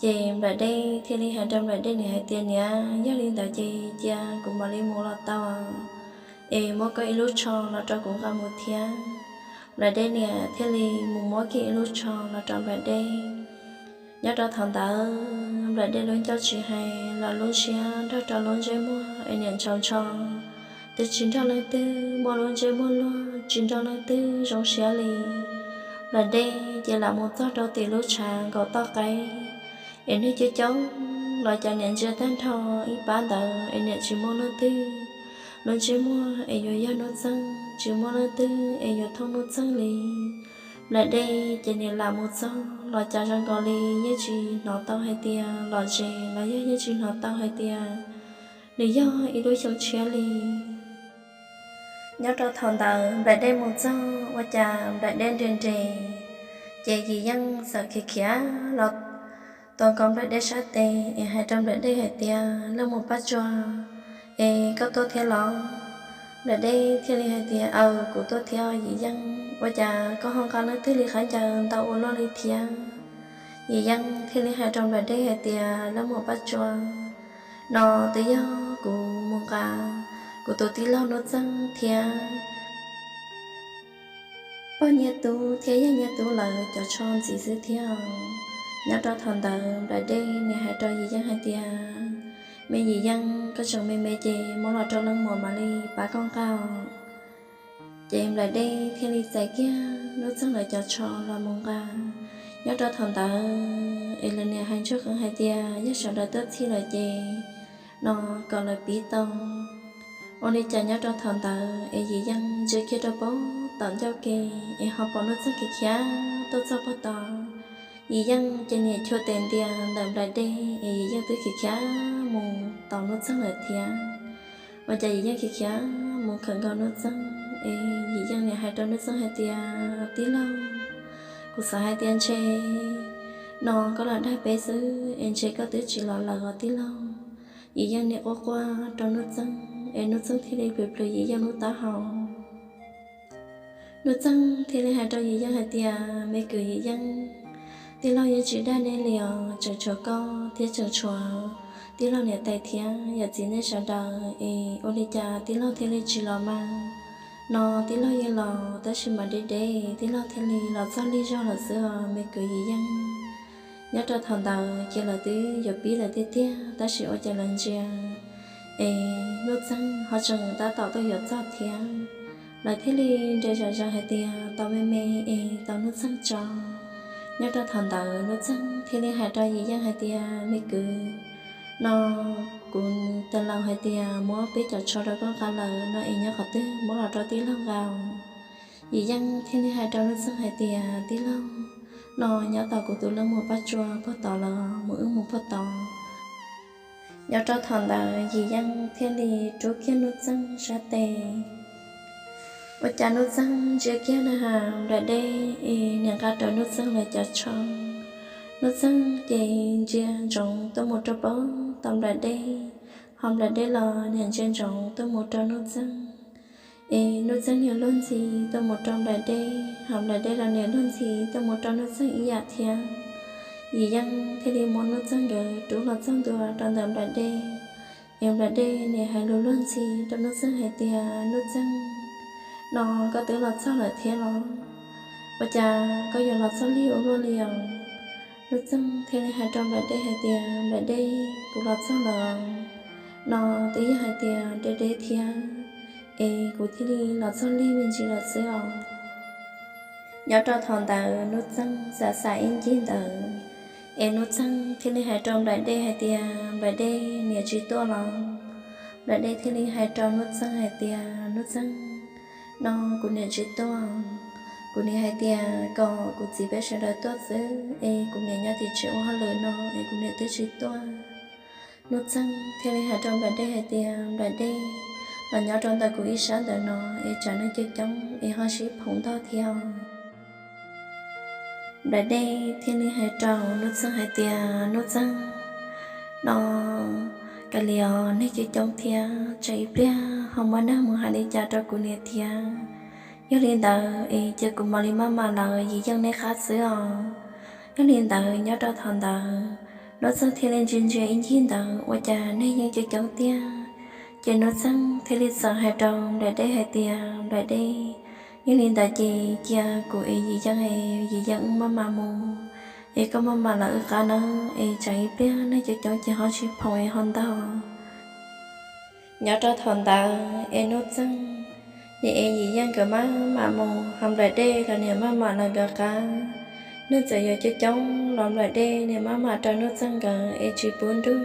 ces Nplaim Dej thiaj li hais rau Nplaim Dej niam hais tias, niam, yog li ntawd ces cia kuv mam li mus los tau, es muab koj ib lub tsho los rau kuv nqa mus thiab. Nplaim Dej niam thiaj li mus muab kiag ib lub tsho los rau Nplaim Dej. Nyob rau thaum ntawd Nplaim Dej lub ncauj tsis hais los lub siab nrog rau lub ntsej muag es niam ntshaus ntsho, twb tsis nrog leej twg muaj lub ntsej muag luag. tsis nrog leej twg zoo siab li. Nplaim Dej ces lam mus txog rau tim lub tshav nkaum toj qaib, es neeg coob coob los cas niam ntsia tag nrho ib pab ntawd es niam tsis muaj leej twg lub ntsej muag es yuav yog Nuj Txeeg, tsis muaj leej twg es yuav thooj Nuj Txeeg li. Nplaim Dej ces niam lam mus txog los cas zoo nkaus li yeej tsis hnov tau hais tias lom zem los yog yeej tsis hnov tau hais tias nws yog ib lub xyoo tshiab li. Nyob rau thaum ntawd Nplaim Dej mus txog ua cas Nplaim Dej nres nres, ces Yim Yeej txawm khiav khiav los tos nkaus Nplaim Dej sab tes es hais rau Nplaim Dej hais tias, Leej muam Paj Tsua, es koj tuaj thiab los? Nplaim Dej thiaj li hais tias, Aws, kuv tuaj thiab Yim Yeej. Ua cas koj ho nqa leej twg li khaub ncaws ntau ua luaj li thiab? Yim Yeej thiaj li hais rau Nplaim Dej hais tias, Leej muam Paj Tsua, no twb yog kuv mus nqa kuv tus tij laug Nuj Txeeg thiab pog Nyiaj Tub thiab yawg Nyiaj Tub lawv cov tsho ntxiv xwb thiab. Nyob rau thaum ntawd Nplaim Dej niam hais rau Yim Yeej hais tias, Me Yim Yeej, koj tseem me me ces muab los rau leej muam mam li pab koj nqa. Ces Nplaim Dej thiaj li txais kiag Nuj Txeeg lawv cov tsho los mus nqa. Nyob rau thaum ntawd es lawv niam hais ntsuag qees hais tias yog sawv daws tuaj txhij lawm ces no kom lawv pib tau. Ua li cas nyob rau thaum ntawd es Yim Yeej ntsia kiag rau pem tom ncauj ke es ho pom Nuj Txeeg khiav khiav tuaj txog pem tod. Yim Yeej ces niam chua tes ntias ntawm Nplaim Dej es Yim Yeej twb khiav khiav mus tos Nuj Txeeg lawm thiab. Ua cas Yim Yeej khiav khiav mus khawm nkaus Nuj Txeeg es Yim Yeej niam hais rau Nuj Txeeg hais tias, Tij laug, kuv xav hais tias ntshe no koj los dag peb xwb es ntshe koj twb tsis los lawm os tij laug. Yim Yeej niam quaj quaj rau Nuj Txeeg es Nuj Txeeg thiaj li plhws plhws Yim Yeej lub taub hau. Nuj Txeeg thiaj li hais rau Yim Yeej hais tias, Me kwv Yim Yeej, tij laug yeej tsis dag nej li os, tseem tshuav koj thiab tseem tshuav tij laug niam tais thiab yawm txiv nej sawv daws es ua li cas tij laug thiaj li tsis los mas? No tij laug yeej los tab sis mas deb deb tij laug thiaj li los txog lig zog lawm xwb os me kwv Yim Yeej. Nyob rau thaum ntawd ces lawv twb yuav pib lawm tiag tiag tab sis ua cas lawv ntsia es Nuj Txeeg ho tseem tab tom tuaj yuav txog thiab. Lawv thiaj li nres zom zaws hais tias tau me me es tau Nuj Txeeg tso. Nyob rau thaum ntawd Nuj Txeeg thiaj li hais rau Yim Yeej hais tias, Me kwv, no kuv tes laus hais tias muab peb cov tsho rau koj nqa lawm no es nyob qhov twg muab los rau tij laug nqa. Yim Yeej thiaj li hais rau Nuj Txeeg hais tias, Tij laug, no nyob tom kuv tus leej muam Paj Tsua pog tod lawm, mus wb mus pog tod. Nyob rau thaum ntawd Yim Yeej thiaj li rub kiag Nuj Txeeg sab tes. Ua cas Nuj Txeeg ntsia kiag na has Nplaim Dej es niam nqa rawv Nuj Txeeg lawv cov tsho. Nuj Txeeg ces ntsia ntsoov tuaj mus rau pem tom Nplaim Dej, ho Nplaim Dej los niam ntsia ntsoov tuaj mus rau Nuj Txeeg. Es Nuj Txeeg niam luag ntxhi tuaj mus rau Nplaim Dej, ho Nplaim Dej los niam luag ntxhi tuaj mus rau Nuj Txeeg ib yam thiab. Yim Yeej thiaj li muab Nuj Txeeg nkawd rub los txog ntua rau ntawm Nplaim Dej. Es Nplaim Dej niam hais lus luag ntxhi rau Nuj Txeeg hais tias, Nuj Txeeg, no koj twb los txog lawm thiab los? Ua cas koj yuav los txog lig ua luaj li os? Nuj Txeeg thiaj li hais rau Nplaim Dej hais tias, Nplaim Dej, kuv los txog lawm. No twb yog hais tias deb deb thiab es kuv thiaj li los txog lig me ntsis lawm xwb os. Nyob rau thaum ntawd Nuj Txeeg xav xav ib ncig ntawd, es Nuj Txeeg thiaj li hais rau Nplaim Dej hais tias, Nplaim Dej, niam tsis tuaj los? Nplaim Dej thiaj li hais rau Nuj Txeeg hais tias, Nuj Txeeg, no kuv niam tsis tuaj. Kuv niam hais tias kom kuv txiv peb sawv daws tuaj xwb es kuv niam nyob tim tsev ua hauj lwm no es kuv niam twb tsis tuaj. Nuj Txeeg thiaj li hais rau Nplaim Dej hais tias, Nplaim Dej, los nyob rau ntawm kuv ib sab ntawm no es tsam neeg coob coob es ho sib phoov ntog thiab. Nplaim Dej thiaj li hais rau Nuj Txeeg hais tias, Nuj Txeeg, no kav liam os, neeg coob coob thiab tsam ib pliag ho muaj neeg mus hais li cas rau kuv niam thiab. Yog li ntawd es cia kuv mam li maj mam lawv Yim Yeej nej qab xwb os. Yog li ntawd nyob rau thaum ntawd Nuj Txeeg thiaj li ntsia ntsia ib ncig ntawd ua cas neeg yeej coob coob tiag. Ces Nuj Txeeg thiaj li txawm hais rau Nplaim Dej hais tias, Nplaim Dej, yog li ntawd ces cia kuv es Yim Yeej es Yim Yeej wb maj mam mus, es koj maj mam lawv wb qab nawb, es tsam ib pliag neeg coob coob ces ho tsis phoom es ho ntog. Nyob rau thaum ntawd es Nuj Txeeg Niam es Yim Yeej nkawd maj mam mus, ho Nplaim Dej los niam maj mam lawv nkawd qab. Neeg txawm yuav coob coob los Nplaim Dej niam maj mam rau Nuj Txeeg nkawd es tsis pub nrug.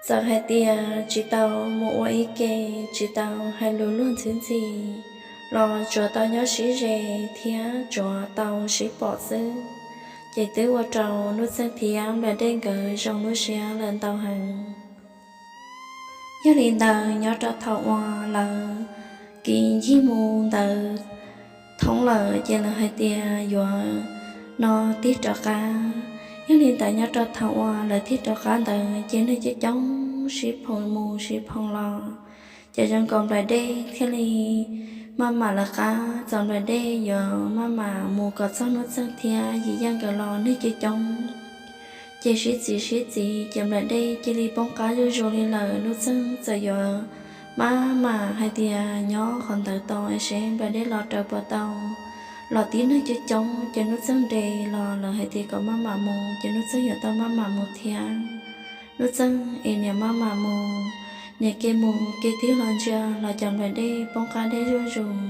Txawm hais tias tsis tau mus ua ib ke, tsis tau hais lus luag ntxhi ntxhi, los tsuav tau nyob sib ze thiab tsuav tau sib pom xwb, ces twb ua rau Nuj Txeeg thiab Nplaim Dej nkawd zoo lub siab lawm ntau heev. Yog li ntawd, nyob rau thaum uas lawv kis ncig mus ntawd thoob lawm, ces lawv hais tias yuav no tig rov qab. Yog li ntawd, nyob rau thaum uas lawv tig rov qab ntawd, ces neeg coob coob sib phoom mus sib phoom los, ces zoo nkaus Nplaim Dej thiaj li maj mam lawv qab. Txawm Nplaim Dej yuav maj mam mus kom txog Nuj Txeeg thiab Yim Yeej nkawd los neeg coob coob, ces sib txiv sib txiv, ces Nplaim Dej cia li poob qab zuj zus li lawm. Nuj Txeeg txawm yuav maj mam hais tias nyob qhov ntawd tos es seb Nplaim Dej los raws puas tau. Los tib neeg coob coob, ces Nuj Txeeg nres los lawv hais tias kom maj mam mus, ces Nuj Txeeg yuav tau maj mam mus thiab. Nuj Txeeg es niam maj mam mus, niam ke mus ke tig los ntsia los cas Nplaim Dej poob qab deb zuj zus.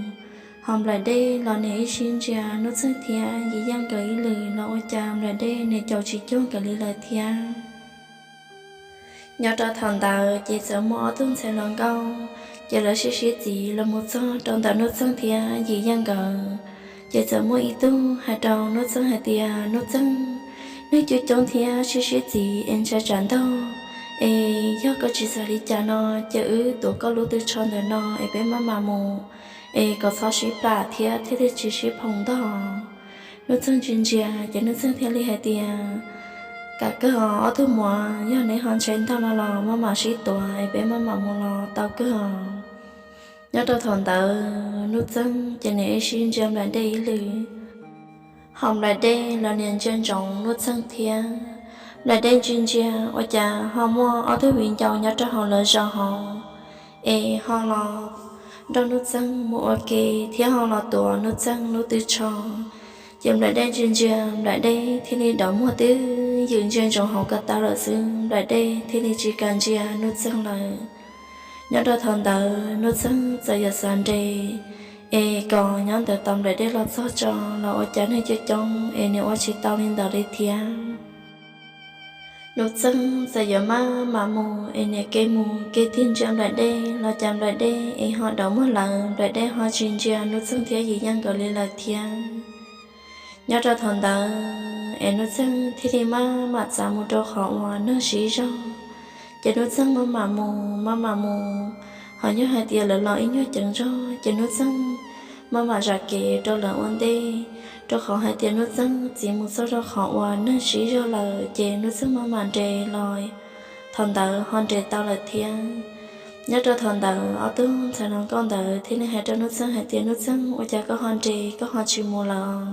Ho Nplaim Dej los niam ib sij ntsia Nuj Txeeg thiab Yim Yeej nkawd ib lwm los ua cas Nplaim Dej niam caum tsis cuag nkawd li lawm thiab. Nyob rau thaum ntawd ces txawm muaj ob tug ntxhais hluas nkauj, ces lawv sib sib txiv los mus txog rau ntawm Nuj Txeeg thiab Yim Yeej nkawd. Ces txawm muaj ib tug hais rau Nuj Txeeg hais tias, Nuj Txeeg, neeg coob coob thiab sib sib txiv es ntshai tsam ntog, es yog koj tsis xav li cas no, ces wb tuav koj lub tw tsho ntawm no es peb maj mam mus, es kom txhob sib plam thiab thiaj li tsis sib phoom ntog. Nuj Txeeg ntsia ntsia ces Nuj Txeeg thiaj li hais tias, Kam kawg os ob tug muam, yog neb ho ntshai ntog no los maj mam sib tuav es peb maj mam mus los tau kawg os. Nyob rau thaum ntawd Nuj Txeeg ces niam ib sij ntsia Nplaim Dej ib lwm, ho Nplaim Dej los niam ntsia ntsoov Nuj Txeeg thiab. Nplaim Dej ntsia ntsia ua cas ho muaj ob tug viv ncaus nyob rau hauv lawv zos hauv es ho los nrog Nuj Txeeg mus ua ke thiab ho los tuav Nuj Txeeg lub tw tsho. Ces Nplaim Dej ntsia ntsia, Nplaim Dej thiaj li dov muag twb ywm ntsia ntsoov hauv ko taw lawm xwb, Nplaim Dej thiaj li tsis kam ntsia Nuj Txeeg lawm. Nyob rau thaum ntawd Nuj Txeeg txawm yuav xav nres es kom nyob ntawd tos Nplaim Dej los txog tso los ua cas neeg coob coob es niam ua tsis tau li ntawd li thiab. Nuj Txeeg txawm yuav maj mam mus es niam ke mus ke tig ntsia Nplaim Dej los cas Nplaim Dej es ho dov muag lawm, Nplaim Dej ho tsis ntsia Nuj Txeeg thiab Yim Yeej nkawd li lawm thiab. Nyob rau thaum ntawd es Nuj Txeeg thiaj li maj mam txav mus rau qhov uas neeg sib zog. Ces Nuj Txeeg maj mam mus maj mam mus, ho yog hais tias lawv los ib nyuag ceev zog ces Nuj Txeeg maj mam zam kev rau lawv ua ntej, rau qhov hais tias Nuj Txeeg txiv mus txog rau qhov uas neeg sib zog lawm ces Nuj Txeeg maj mam nres los thaum ntawd ho nres tau lawm thiab. Nyob rau thaum ntawd ob tug ntxhais hluas nkauj ntawd thiaj li hais rau Nuj Txeeg hais tias, Nuj Txeeg, ua cas koj ho nres koj ho tsis mus lawm?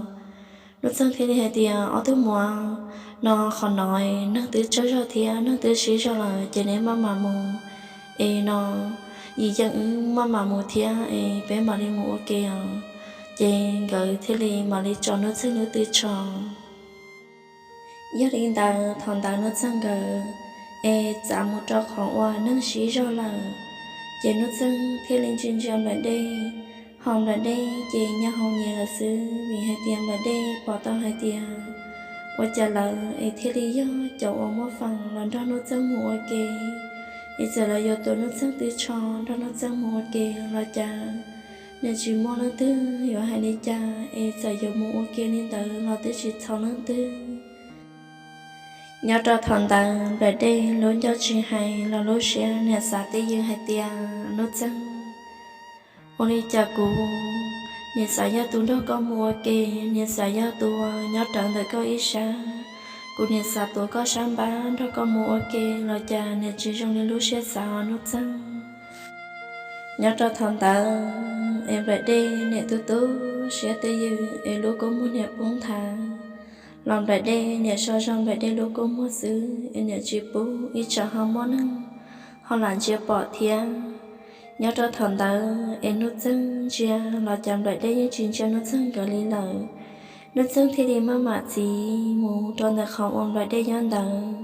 Nuj Txeeg thiaj li hais tias, Ob tug muam, no qhov no neeg twb tsawg zog thiab neeg twb sib zog lawm ces neb maj mam mus, es no Yim Yeej wb maj mam mus thiab es peb mam li mus ua ke os. Ces nkawd thiaj li mam li tso Nuj Txeeg lub tw tsho. Yog li ntawd thaum ntawd Nuj Txeeg nkawd es txav mus rau qhov uas neeg sib zog lawm, ces Nuj Txeeg thiaj li ntsia ntsia Nplaim Dej, ho Nplaim Dej ces nyob hauv nyias lawm xwb, vim hais tias Nplaim Dej pom tau hais tias ua cas lawv es thiaj li yog cov uas muaj feem los nrog Nuj Txeeg mus ua ke, es txawm lawv yuav tuav Nuj Txeeg tw tsho nrog Nuj Txeeg mus ua ke los cas niam tsis muaj leej twg yuav hais li cas, es txawm yuav mus ua ke li ntawd los twb tsis txhaum leej twg. Nyob rau thaum ntawd Nplaim Dej lub ncauj tsis hais los lub siab niam xav twj ywm hais tias, Nuj Txeeg, ua li cas kuv niam xav yog tus nrog koj mus ua ke, niam xav yog tus uas nyob rawv ntawm koj ib sab, kuv niam xav tuav koj sab npab nrog koj mus ua ke los cas niam tsis zoo li lub siab xav os Nuj Txeeg. Nyob rau thaum ntawd es Nplaim Dej niam tu tu siab twj ywm es lub kua muag niam poob nthav, los Nplaim Dej niam so zog Nplaim Dej lub kua muag xwb es niam tsis pub ib tsam ho muaj neeg ho lam ntsia pom thiab. Nyob rau thaum ntawd es Nuj Txeeg ntsia los cas Nplaim Dej yeej tsis ntsia Nuj Txeeg nkawd li lawm. Nuj Txeeg thiaj li maj mam txiv mus rau ntawm qhov uas Nplaim Dej nyob ntawd,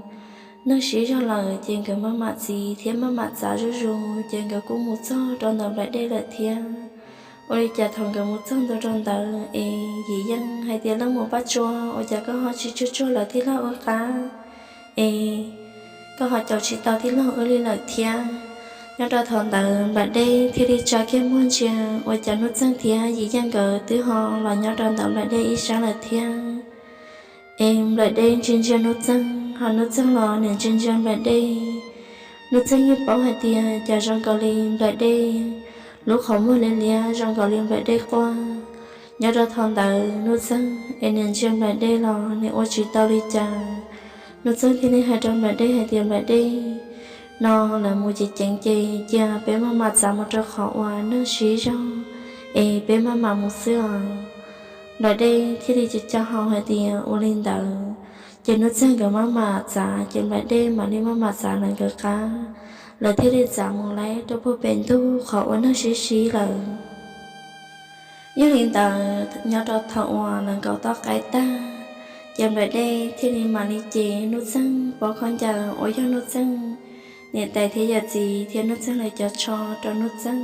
neej siv zog lawm ces nkawd maj mam txiv thiab maj mam txav zuj zus ces nkawd kuj mus txog rau ntawm Nplaim Dej lawm thiab. Ua li cas thaum nkawd mus txog ntua rau ntawd es Yim Yeej hais tias, Leej muam Paj Tsua, ua cas koj ho tsis tsuag tsuag lawv tij laug wb qab es koj ho caum tsis tau tij laug wb li lawm thiab? Nyob rau thaum ntawd Nplaim Dej thiaj li tsa kiag muag ntsia ua cas Nuj Txeeg thiab Yim Yeej nkawd twb ho los nyob rau ntawm Nplaim Dej ib sab lawm thiab. Es Nplaim Dej ntsia ntsia Nuj Txeeg, ho Nuj Txeeg los nim ntsia ntsia Nplaim Dej. Nuj Txeeg yeej paub hais tias cas zoo nkaus li Nplaim Dej lub qhov muag liab liab zoo nkaus li Nplaim Dej quaj. Nyob rau thaum ntawd Nuj Txeeg es nim ntsia Nplaim Dej los nim ua tsis tau li cas. Nuj Txeeg thiaj li hais rau Nplaim Dej hais tias, Nplaim Dej, no lawv mus ceev ceev ces cia peb maj mam txav mus rau qhov uas neeg siv zog es peb maj mam mus xwb os. Nplaim Dej thiaj li co co hau hais tias ua li ntawd. Ces Nuj Txeeg nkawd maj mam txav ces Nplaim Dej mam li maj mam txav lawv nkawd qab, lawv thiaj li txav mus laib rau puag pem ntug qhov uas neeg sib sib lawm. Yog li ntawd nyob rau thaum uas lawv nkaum toj qaib tag, ces Nplaim Dej thiaj li mam li cev Nuj Txeeg pob khaub ncaws uas yog Nuj Txeeg niam tais thiab yawm txiv thiab Nuj Txeeg lawv cov tsho rau Nuj Txeeg.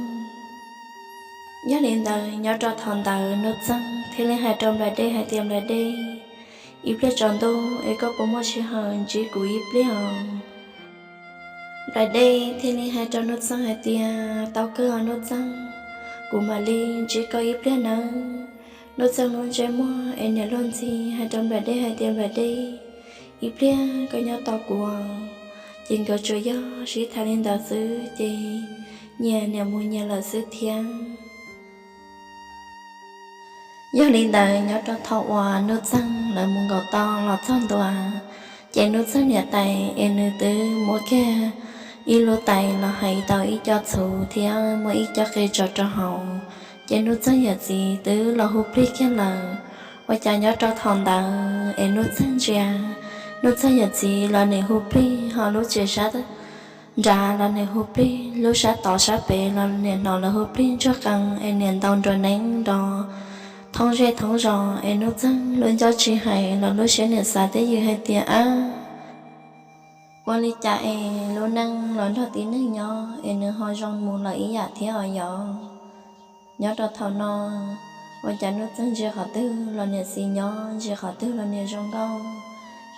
Yog li ntawd nyob rau thaum ntawd Nuj Txeeg thiaj li hais rau Nplaim Dej hais tias, Nplaim Dej, ib pliag tsaus ntuj es koj puas muaj sij hawm ntsib kuv ib pliag os? Nplaim Dej thiaj li hais rau Nuj Txeeg hais tias, Tau kawg os Nuj Txeeg, kuv mam li ntsib koj ib pliag nawb. Nuj Txeeg lub ntsej muag es niam luag ntxhi hais rau Nplaim Dej hais tias, Nplaim Dej, ib pliag koj nyob tos kuv. Ces nkawd tsuas yog sib tham li ntawd xwb ces nyias niam mus nyias lawm xwb thiab. Yog li ntawd nyob rau thaum uas Nuj Txeeg lawv mus nkaum toj los txog ntua, ces Nuj Txeeg niam tais es nws twb muab kiag ib lub tais los hais tau ib co txhuv thiab muab ib co qe tso rau hauv. Ces Nuj Txeeg yawm txiv twb los hu plig kiag lawm, ua cas nyob rau thaum ntawd es Nuj Txeeg ntsia, Nuj Txeeg yawm txiv los nim hu plig, ho lub tsev sab nrad los nim hu plig, lub sab tod sab pem los nim hnov lawv hu plig ntsuag qees es nim ntaus nruas neeb nrov thoob zej thoob zos. Es Nuj Txeeg lub ncauj tsis hais los lub siab nim xav twj ywm hais tias, Ab, ua li cas es lub neej los nrog tib neeg nyob es nws ho zoo mus lawm ib yam thiab os yov? Nyob rau thaum no, ua cas Nuj Txeeg ntsia qhov twg los nim xis nyob, ntsia qhov twg los nim zoo nkauj,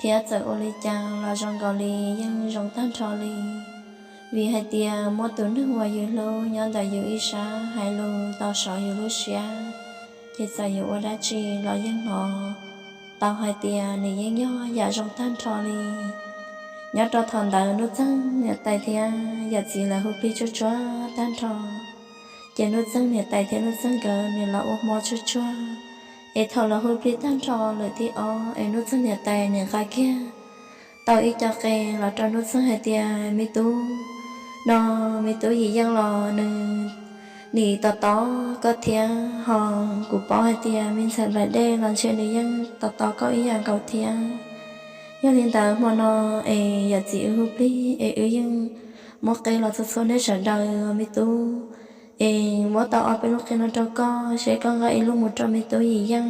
thiab txawm ua li cas los zoo nkaus li yeej zoo tag nrho li. Vim hais tias muaj tus neeg uas yus hlub nyob ntawm yus ib sab hais lus tau saum yus lub siab, ces txawm yus ua dab tsi los yeej hnov tau hais tias nws yeej yog yam zoo tag nrho li. Nyob rau thaum ntawd Nuj Txeeg niam tais thiab yawm txiv lawv hu plig tsuag tsuag tag nrho, ces Nuj Txeeg niam tais thiab Nuj Txeeg nkawd nim los ua hmo tsuag tsuag. Es thaum lawv hu plig tag nrho lawm thib ob es Nuj Txeeg niam tais nim nqa kiag tau ib co qe los rau Nuj Txeeg hais tias, Me tub, no me tub Yim Yeej los nws nim tos tos koj thiab ho, kuv paub hais tias me ntxhais Nplaim Dej los ntshe nws yeej tos tos koj ib yam nkaus thiab. Yog li ntawd hmo no es yawm txiv wb hu plig es wb yeej muab qe los txhua txhua nej sawv daws, me tub, es muab tau ob peb lub qe no rau koj, seb koj nqa ib lub mus rau me tub Yim Yeej,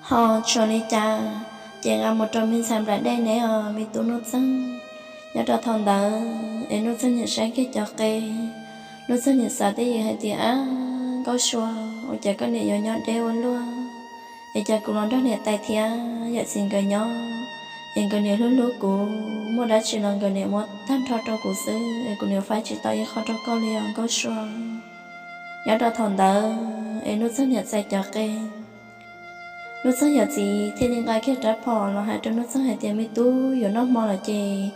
ho tshuav li cas ces nqa mus rau me ntxhais Nplaim Dej neb os me tub Nuj Txeeg. Nyob rau thaum ntawd es Nuj Txeeg nim saib kiag cov qe, Nuj Txeeg nim xav twj ywm hais tias, Ab, Nkauj Sua, ua cas koj nim yuav nyob deb ua luaj, es cas kuv los nrog niam tais thiab yawm txiv nkawd nyob es nkawd nim hlub hlub kuv, muaj dab tsi los nkawd nim muab tag nrho rau kuv xwb es kuv nim faib tsis tau ib qho rau koj li os Nkauj Sua. Nyob rau thaum ntawd es Nuj Txeeg nim txais cov qe, Nuj Txeeg yawm txiv thiaj li nqa kiag rab phom los hais rau Nuj Txeeg hais tias, Me tub, yuav noj hmo lawm ces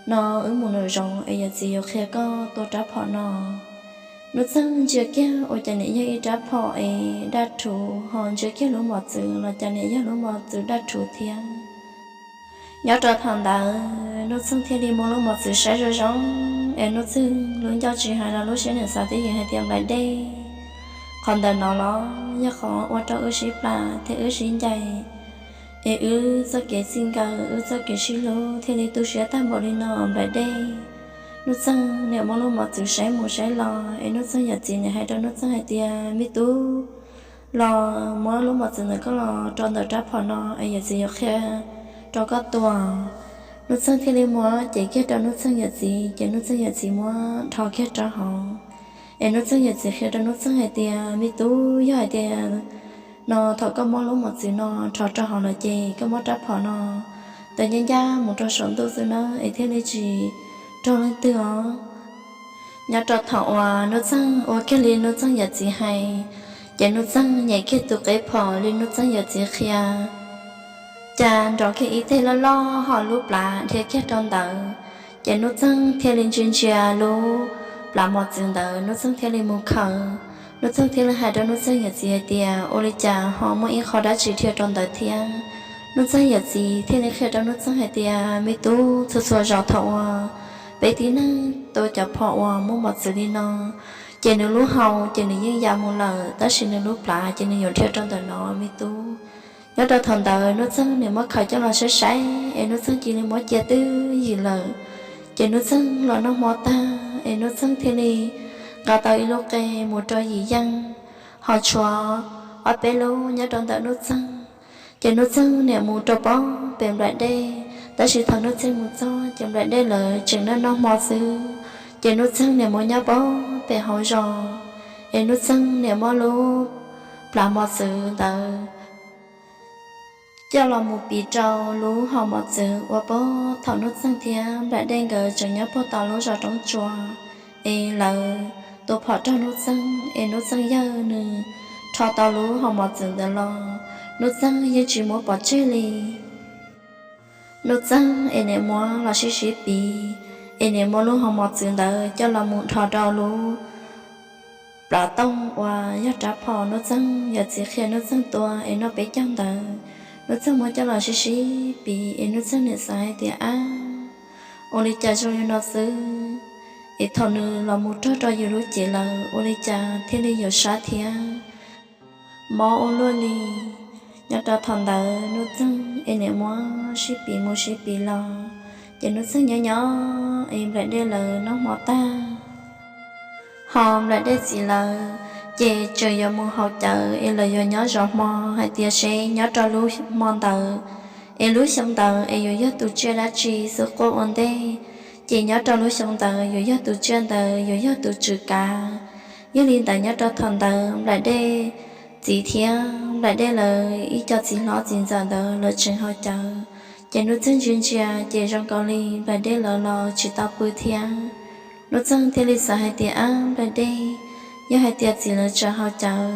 no wb mus nraum zoov es yawm txiv yuav qhia koj tua rab phom no. Nuj Txeeg ntsia kiag ua cas nim yog ib rab phom es daj rhuv, ho ntsia kiag lub mos txwv los cas nim yog lub mos txwv daj rhuv thiab. Nyob rau thaum ntawd Nuj Txeeg thiaj li muab lub mos txwv saib zoo zoo, es Nuj Txeeg lub ncauj tsis hais los lub siab nim xav twj ywm hais tias, Nplaim Dej, qhov ntawm no los yog qhov ua rau wb sib plas thiab wb sib ncaim, es wb txoj kev txij nkawm, wb txoj kev sib hlub thiaj li tu siab tag npaum li no Nplaim Dej. Nuj Txeeg nim muab lub mos txwv saib mus saib los es Nuj Txeeg yawm txiv nim hais rau Nuj Txeeg hais tias, Me tub, los muab lub mos txwv ntawm koj los rau ntawm rab phom no es yawm txiv yuav qhia rau koj tua. Nuj Txeeg thiaj li muab cev kiag rau Nuj Txeeg yawm txiv, ces Nuj Txeeg yawm txiv muab rho kiag rau hauv. Es Nuj Txeeg yawm txiv qhia rau Nuj Txeeg hais tias, me tub, yog hais tias no thaum koj muab lub mos txwv no rho rau hauv lawm ces koj muab rab phom no taws ncaj ncaj mus rau saum ntuj xwb nawb, es thiaj li tsis raug leej twg os. Nyob rau thaum uas Nuj Txeeg ua kiag li Nuj Txeeg yawm txiv hais, ces Nuj Txeeg nyem kiag tus qe phom li Nuj Txeeg yawm txiv qhia, cas nrov kiag ib teg loj loj hauv lub plab dhia kiag rau ntawd. Ces Nuj Txeeg thiaj li ntsia ntsia lub plab mos txwv ntawd, Nuj Txeeg thiaj li mus khaws. Nuj Txeeg thiaj li hais rau Nuj Txeeg yawm txiv hais tias, ua li cas ho muaj ib qho dab tsi dhia rau ntawd thiab? Nuj Txeeg yawm txiv thiaj li qhia rau Nuj Txeeg hais tias, me tub, txhua txhua zaus thaum uas peb tib neeg tua cov phom uas muaj mos txwv li no, ces nws lub hau ces nws yeej ya mus lawm, tab sis nws lub plab ces nws yuav dhia rau ntawm no, me tub. Nyob rau thaum ntawd Nuj Txeeg niam muab khaws coj los saib saib, es Nuj Txeeg cia li muab cia twb yim lawm. Ces Nuj Txeeg los noj hmo tag, es Nuj Txeeg thiaj li nqa tau ib lub qe mus rau Yim Yeej, ho tshuav ob peb lub nyob rau ntawm Nuj Txeeg. Ces Nuj Txeeg niam mus rau pem nplaim dej, tab sis thaum Nuj Txeeg mus txog ces nplaim dej lawv tseem noj noj hmo xwb. Ces Nuj Txeeg niam mus nyob pem hauv zos, es Nuj Txeeg niam muab lub plab mos txwv ntawd coj los mus piv rau lub hau mos txwv uas puag thaum Nuj Txeeg thiab nplaim dej nkawd tseem nyob puag tom lub zos Roob Tsua, es lawv tua phom raug Nuj Txeeg, es Nuj Txeeg yawg nws rho tau lub hau mos txwv ntawd los, Nuj Txeeg yeej tsis muab pov tseg li. Nuj Txeeg es niam muab los sib sib piv, es niam muab lub hau mos txwv ntawd coj los mus dhos rau lub plab tooj uas yog rab phom Nuj Txeeg yawm txiv qhia Nuj Txeeg tua es noj peb caug ntawd. Nuj Txeeg muab coj los sib sib piv, es Nuj Txeeg niam xav hais tias, ab, ua li cas zoo li no xwb, es thaum nws los mus raug rau yus lub cev lawm ua li cas thiaj li yuav sab thiab mob ua luaj li. Nyob rau thaum ntawd Nuj Txeeg es niam muab sib piv mus sib piv los, ces Nuj Txeeg nyob nyob es nplaim dej lawv noj hmo tag, ho nplaim dej txiv lawv ces tseem yuav mus haus cawv es lawv yuav nyob zov hmo hais tias seb nyob rau lub hmo ntawd es lub xyoo ntawd es yuav yog tus tsiaj dab tsi xwb quaj ua ntej, ces nyob rau lub xyoo ntawd yuav yog tus tsiaj ntawd yuav yog tus tswv kav. Yog li ntawd nyob rau thaum ntawd nplaim dej txiv thiab nplaim dej lawv ib co txiv hlob txiv ntxawm ntawd lawv tseem haus cawv, ces Nuj Txeeg ntsia ntsia ces zoo nkaus li nplaim dej lawv los tsis tau pw thiab. Nuj Txeeg thiaj li xav hais tias, ab, nplaim dej, yog hais tias txiv lawv tseem haus cawv,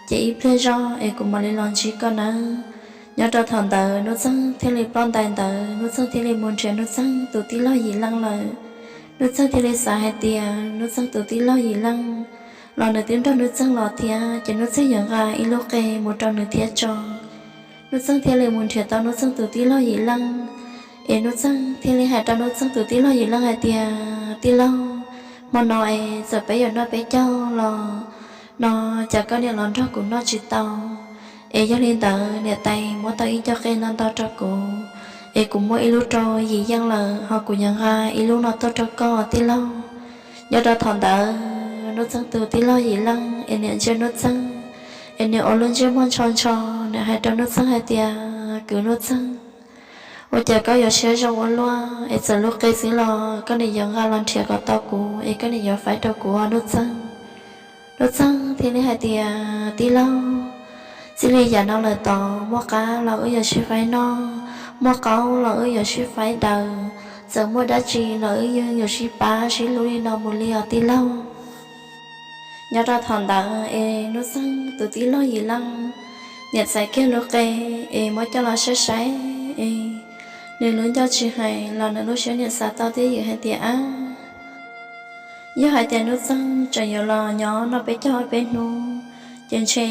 ces ib pliag zog es kuv mam li los ntsib koj nawb. Nyob rau thaum ntawd Nuj Txeeg thiaj li ploj ntais ntawd, Nuj Txeeg thiaj li mus nrhiav Nuj Txeeg tus tij laug Yim Leej lawm. Nuj Txeeg thiaj li xav hais tias Nuj Txeeg tus tij laug Yim Leej los nws twb nrog Nuj Txeeg los thiab, ces Nuj Txeeg yuav nqa ib lub qe mus rau nws thiab tso. Nuj Txeeg thiaj li mus nrhiav tau Nuj Txeeg tus tij laug Yim Leej, es Nuj Txeeg thiaj li hais rau Nuj Txeeg tus tij laug Yim Leej hais tias, tij laug, hmo no es txawm peb yuav noj peb caug los no, cas koj niam los nrog kuv noj tsis tau, es yog li ntawd niam tais muab tau ib co qe ntau ntau rau kuv, es kuv muab ib lub rau Yim Yeej lawm, ho kuv yuav nqa ib lub no tuaj rau koj tij laug. Nyob rau thaum ntawd Nuj Txeeg tus tij laug Yim Leej es niam ntsia Nuj Txeeg, es niam ua lub ntsej muag ntsho ntsho, niam hais rau Nuj Txeeg hais tias, kwv Nuj Txeeg, ua cas koj yuav siab zoo ua luaj, es txawm lub qe xwb los koj niam yuav nqa los nrhiav kom tau kuv, es koj niam yuav faib rau kuv os Nuj Txeeg. Nuj Txeeg thiaj li hais tias, tij laug, txij li yav no lawm tod muaj qab los wb yuav sib faib noj, muaj qaub los wb yuav sib faib daws, txawm muaj dab tsi los wb yeej yuav sib pab sib hlub li no mus li os tij laug. Nyob rau thaum ntawd es Nuj Txeeg tus tij laug Yim Leej niam txais kiag lub qe es muab coj los saib saib es nws lub ncauj tsis hais los nws lub siab niam xav tau twj ywm hais tias, ab, yog hais tias Nuj Txeeg tseem yuav los nyob noj peb caug ob peb hnub, ces ntshe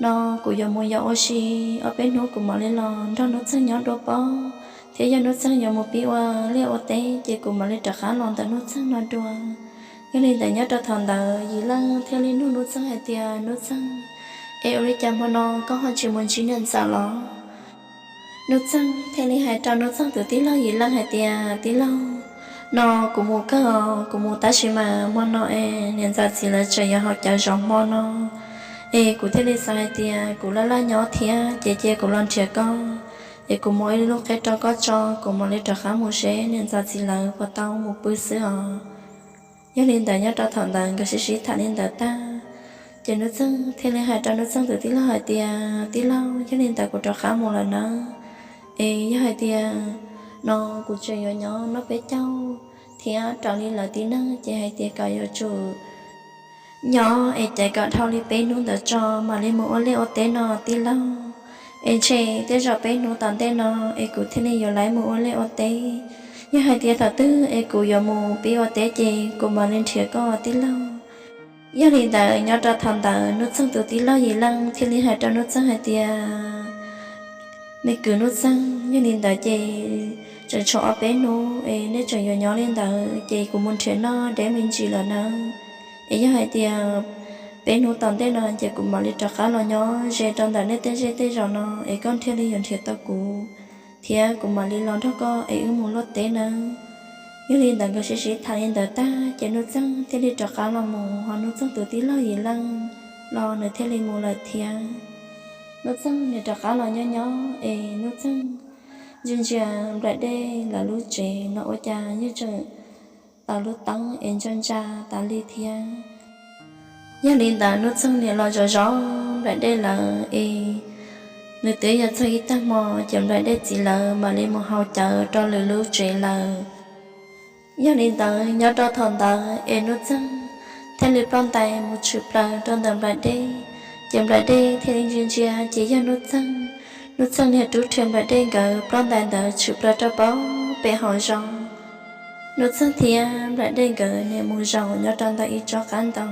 no kuv yuav mus yos ua si ob peb hnub kuv mam li los nrog Nuj Txeeg nyob dua pob, thiab yog Nuj Txeeg yuav mus pib ua liaj ua teb ces kuv mam li rov qab los ntawm Nuj Txeeg no dua. Yog li ntawd nyob rau thaum ntawd Yim Leej thiaj li nug Nuj Txeeg hais tias, Nuj Txeeg, es ua li cas hmo no koj ho tsis mus ntsib niam ntxawm los? Nuj Txeeg thiaj li hais rau Nuj Txeeg tus tij laug Yim Leej hais tias, tij laug, no kuv mus kawg, kuv mus tab sis mas hmo no es niam ntxawm txiv lawv tseem yuav haus cawv zov hmo no, es kuv thiaj li xav hais tias kuv laj laj nyob thiab ces cia kuv los nrhiav koj, es kuv muab ib lub qheb rau koj tso, kuv mam li rov qab mus seb niam ntxawm txiv lawv puas tau mus pw xwb os. Yog li ntawd nyob rau thaum ntawd nkawd sib sib tham li ntawd tag, ces Nuj Txeeg thiaj li hais rau Nuj Txeeg tus tij laug hais tias, Tij laug, yog li ntawd kuv rov qab mus lawm nawb. Es yog hais tias no kuv tseem yuav nyob noj peb caug thiab raws li lawv tib neeg ces hais tias kom yuav tsum nyob es caiv kom dhau li peb hnub ntawd tso mam li mus ua liaj ua teb no tij laug. Es ntshe tej zaum peb hnub tom ntej no es kuv thiaj li yuav laiv mus ua liaj ua teb. Yog hais tias thaum twg es kuv yuav mus pib ua teb ces kuv mam li nrhiav koj tij laug. Yog li ntawd nyob rau thaum ntawd Nuj Txeeg tus tij laug Yim Leej thiaj li hais rau Nuj Txeeg hais tias, Me kwv Nuj Txeeg, yog li ntawd ces tseem tshuav ob peb hnub es nej tseem yuav nyob li ntawd ces kuv mus nrhiav noj deb me ntsis lawm nawb. Es yog hais tias peb hnub tom ntej no ces kuv mam li rov qab los nyob ze rau ntawm nej tej zej tej zos no es koj thiaj li yuav nrhiav tau kuv, thiab kuv mam li los nrog koj es wb mus luaj teb nawb. Yog li ntawd nkawd sib sib tham li ntawd tag ces Nuj Txeeg thiaj li rov qab los mus, ho Nuj Txeeg tus tij laug Yim Leej los nws thiaj li mus lawm thiab. Nuj Txeeg nws rov qab los nyob nyob es Nuj Txeeg ntsia ntsia Nplaim Dej lawv lub tsev no ua cas yeej tseem taws lub teeb es ntsa ntsa tas li thiab. Yog li ntawd Nuj Txeeg niam los zov zov Nplaim Dej lawv es nws twb yuav txog ib tag hmo ces Nplaim Dej txiv lawv mam li mus haus cawv rau lwm lub tsev lawm. Yog li ntawd nyob rau thaum ntawd es Nuj Txeeg thiaj li ploj ntais mus tshwm plaws rau ntawm Nplaim Dej, ces Nplaim Dej thiaj li ntsia ntsia ces yog Nuj Txeeg. Nuj Txeeg niag rub rhe Nplaim Dej nkawd ploj ntais ntawd tshwm plaws rau pem hauv zos. Nuj Txeeg thiab Nplaim Dej nkawd niam mus zaum nyob rau ntawm ib tsob qab ntoo,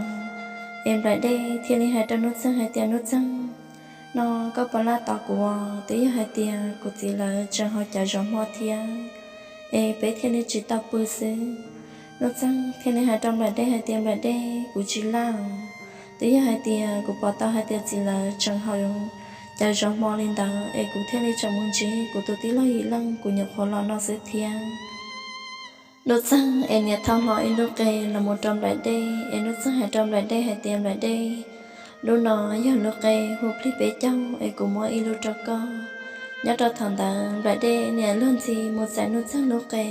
es Nplaim Dej thiaj li hais rau Nuj Txeeg hais tias, Nuj Txeeg, no koj puas laj tos kuv? Twb yog hais tias kuv txiv lawv tseem haus cawv zov hmo thiab, es peb thiaj li tsis tau pw xwb. Nuj Txeeg thiaj li hais rau Nplaim Dej hais tias, Nplaim Dej, kuv tsis laj. Twb yog hais tias kuv pom tau hais tias txiv lawv tseem haus cawv zov hmo li ntawd es kuv thiaj li tseem mus ntsib kuv tus tij laug Yim Leej kuv nyuam qhuav los no xwb thiab. Nuj Txeeg es niam thau hlo ib lub qe los mus rau Nplaim Dej es Nuj Txeeg hais rau Nplaim Dej hais tias, Nplaim Dej, lub no yog lub qe hu plig peb caug es kuv muab ib lub rau koj. Nyob rau thaum ntawd Nplaim Dej niam luag ntxhi mus txais Nuj Txeeg lub qe.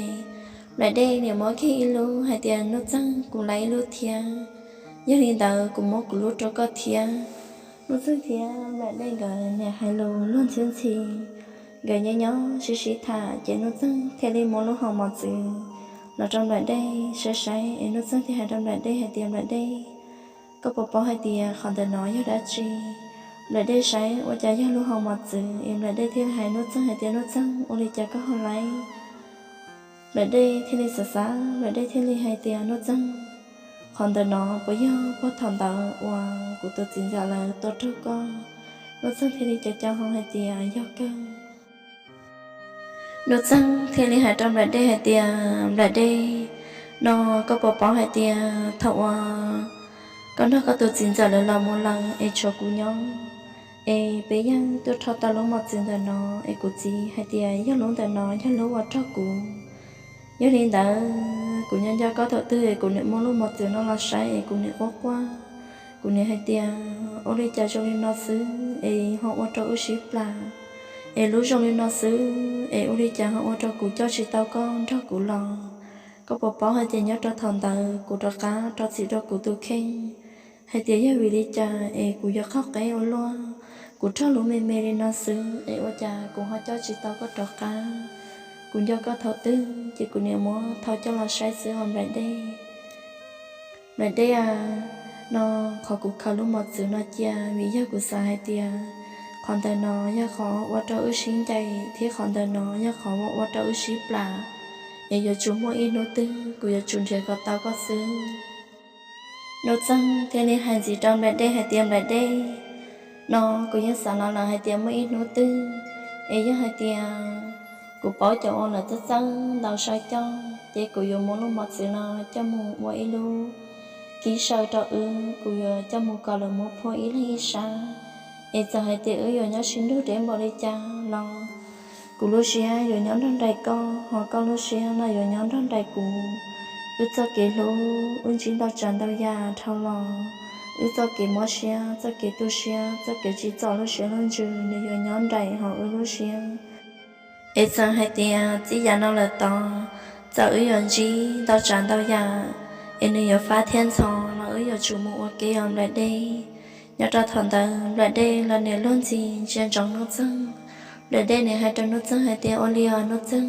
Nplaim Dej niam muab kiag ib lub hais tias, Nuj Txeeg, kuv laiv ib lub thiab. Yog li ntawd kuv muab kuv lub rau koj thiab. Nuj Txeeg thiab Nplaim Dej nkawd niam hais lus luag ntxhi ntxhi, nkawd nyob nyob sib sib tham ces Nuj Txeeg thiaj li muab lub hau mos txwv los rau Nplaim Dej saib saib es Nuj Txeeg thiaj hais rau Nplaim Dej hais tias, Nplaim Dej, koj puas paub hais tias qhov ntawm no yog dab tsi? Nplaim Dej saib ua cas yog lub hau mos txwv es Nplaim Dej thiaj hais Nuj Txeeg hais tias, Nuj Txeeg, ua li cas koj ho laiv? Nplaim Dej thiaj li xav xav, Nplaim Dej thiaj li hais tias, Nuj Txeeg, qhov ntawm no puas yog puag thaum ntawd uas kuv tus txiv ntxawm lawv tua raug koj? Nuj Txeeg thiaj li co co hau hais tias, Yog kawg. Nuj Txeeg thiaj li hais rau Nplaim Dej hais tias, Nplaim Dej, no koj puas paub hais tias thaum uas koj nrog koj tus txiv ntxawm lawv los mus lawm es tshuav kuv nyob, es peb yeej tuaj rho tau lub mos txwv ntawm no es kuv txiv hais tias yog lub ntawm no yog lub ua raug kuv. Yog li ntawd kuv nyob nco koj thaum twg es kuv niam muab lub mos txwv no los saib es kuv niam quaj quaj. Kuv niam hais tias, Ua li cas zoo li no xwb es ho ua rau wb sib plam? Es lub zoo li no xwb es ua li cas ho ua rau kuv coj tsis tau koj nrog kuv los? Koj puas paub hais tias nyob rau thaum ntawd kuv rov qab rau txim rau kuv tus kheej hais tias yog vim li cas es kuv yuav qaug qeb ua luaj, kuv raug lub me me li no xwb es ua cas kuv ho coj tsis tau koj rov qab? Kuv nco koj thaum twg ces kuv niam muab thau coj los saib xwb os Nplaim Dej. Nplaim Dej a, no qhov kuv khaws lub mos txwv no cia vim yog kuv xav hais tias qhov ntawm no yog qhov ua rau wb sib ncaim thiab qhov ntawm no yog qhov ua rau wb sib plam, es yuav tsum muaj ib hnub twg kuv yuav tsum nrhiav kom tau koj xwb. Nuj Txeeg thiaj li hais ntxiv rau Nplaim Dej hais tias, Nplaim Dej, no kuv yeej xav los lawm hais tias muaj ib hnub twg es yog hais tias kuv paub cov uas lawv txawj txawj ntaus saw coj ces kuv yuav muab lub mos txwv no coj mus ua ib lub kib saw rau wb, kuv yuav coj mus kom lawv muab phua ib leeg ib sab. Es txawm hais tias wb yuav nyob sib nrug deb npaum li cas los kuv lub siab yuav nyob nrog nraim koj, ho koj lub siab los yuav nyob nrog nraim kuv. Wb txoj kev hlub wb ntsib ntau tsav ntau yam dhau los, wb txoj kev mob siab, txoj kev tu siab, txoj kev tsim txom lub siab lub ntsws nws yuav nyob nraim hauv wb lub siab. Es txawm hais tias txij yam no lawm tod, txawm wb yuav ntsib ntau tsav ntau yam es nws yuav fab thiab ntxhov los wb yuav tsum mus ua ke os Nplaim Dej. Nyob rau thaum ntawd Nplaim Dej los niam luag ntxhi ntsia ntsoov Nuj Txeeg. Nplaim Dej niam hais rau Nuj Txeeg hais tias, ua li os Nuj Txeeg,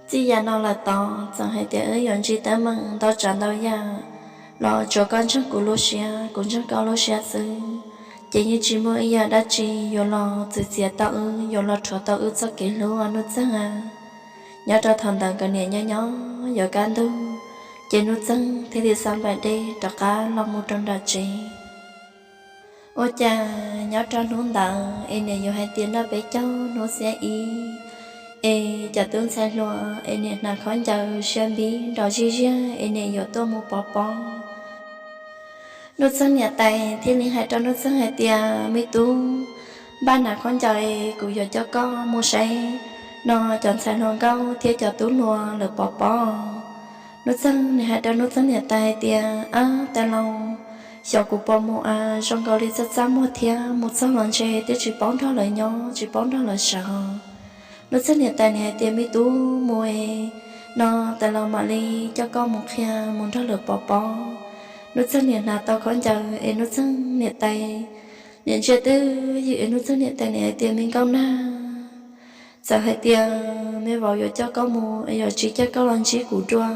txij yam no lawm tod txawm hais tias wb yuav ntsib teeb meem ntau tsav ntau yam los tsuav koj ntseeg kuv lub siab, kuv ntseeg koj lub siab xwb, ces yeej tsis muaj ib yam dab tsi yuav los txwv txiav tau wb, yuav los rhuav tau wb txoj kev hlub os Nuj Txeeg a. Nyob rau thaum ntawd nkawd niam nyob nyob yuav kaj ntug, ces Nuj Txeeg thiaj li xa Nplaim Dej rov qab los mus rau nram tsev. Ua cas nyob rau hnub ntawd es niam yuav hais tias noj peb caug hnub xiab ib, es cov tub ntxhais hluas es niam hnav khaub ncaws siab npib nrov zij ziag es niam yuav tuaj mus pov pob. Nuj Txeeg niam tais thiaj li hais rau Nuj Txeeg hais tias, me tub, npaj hnav khaub ncaws es kuv yuav coj koj mus saib no cov ntxhais hluas nkauj thiab cov tub hluas lawv pov pob. Nuj Txeeg niam hais rau Nuj Txeeg niam tais hais tias, ab tais laus, xyov kuv puas mus a, zoo nkaus li txaj txaj muag thiab mus txog los ntshe twb tsis paub nrog lawv nyob tsis paub nrog lawv sawv. Nuj Txeeg niam tais niam hais tias, me tub, mus es no tais laus mam li coj koj mus qhia mus nrog lawv pov pob. Nuj Txeeg niam hnav tau khaub ncaws es Nuj Txeeg niam tais niam ntsia twj ywm es Nuj Txeeg niam tais niam hais tias, me nkauj nag, txawm hais tias me vauv yuav coj koj mus es yuav tsis coj koj los ntsib kuv dua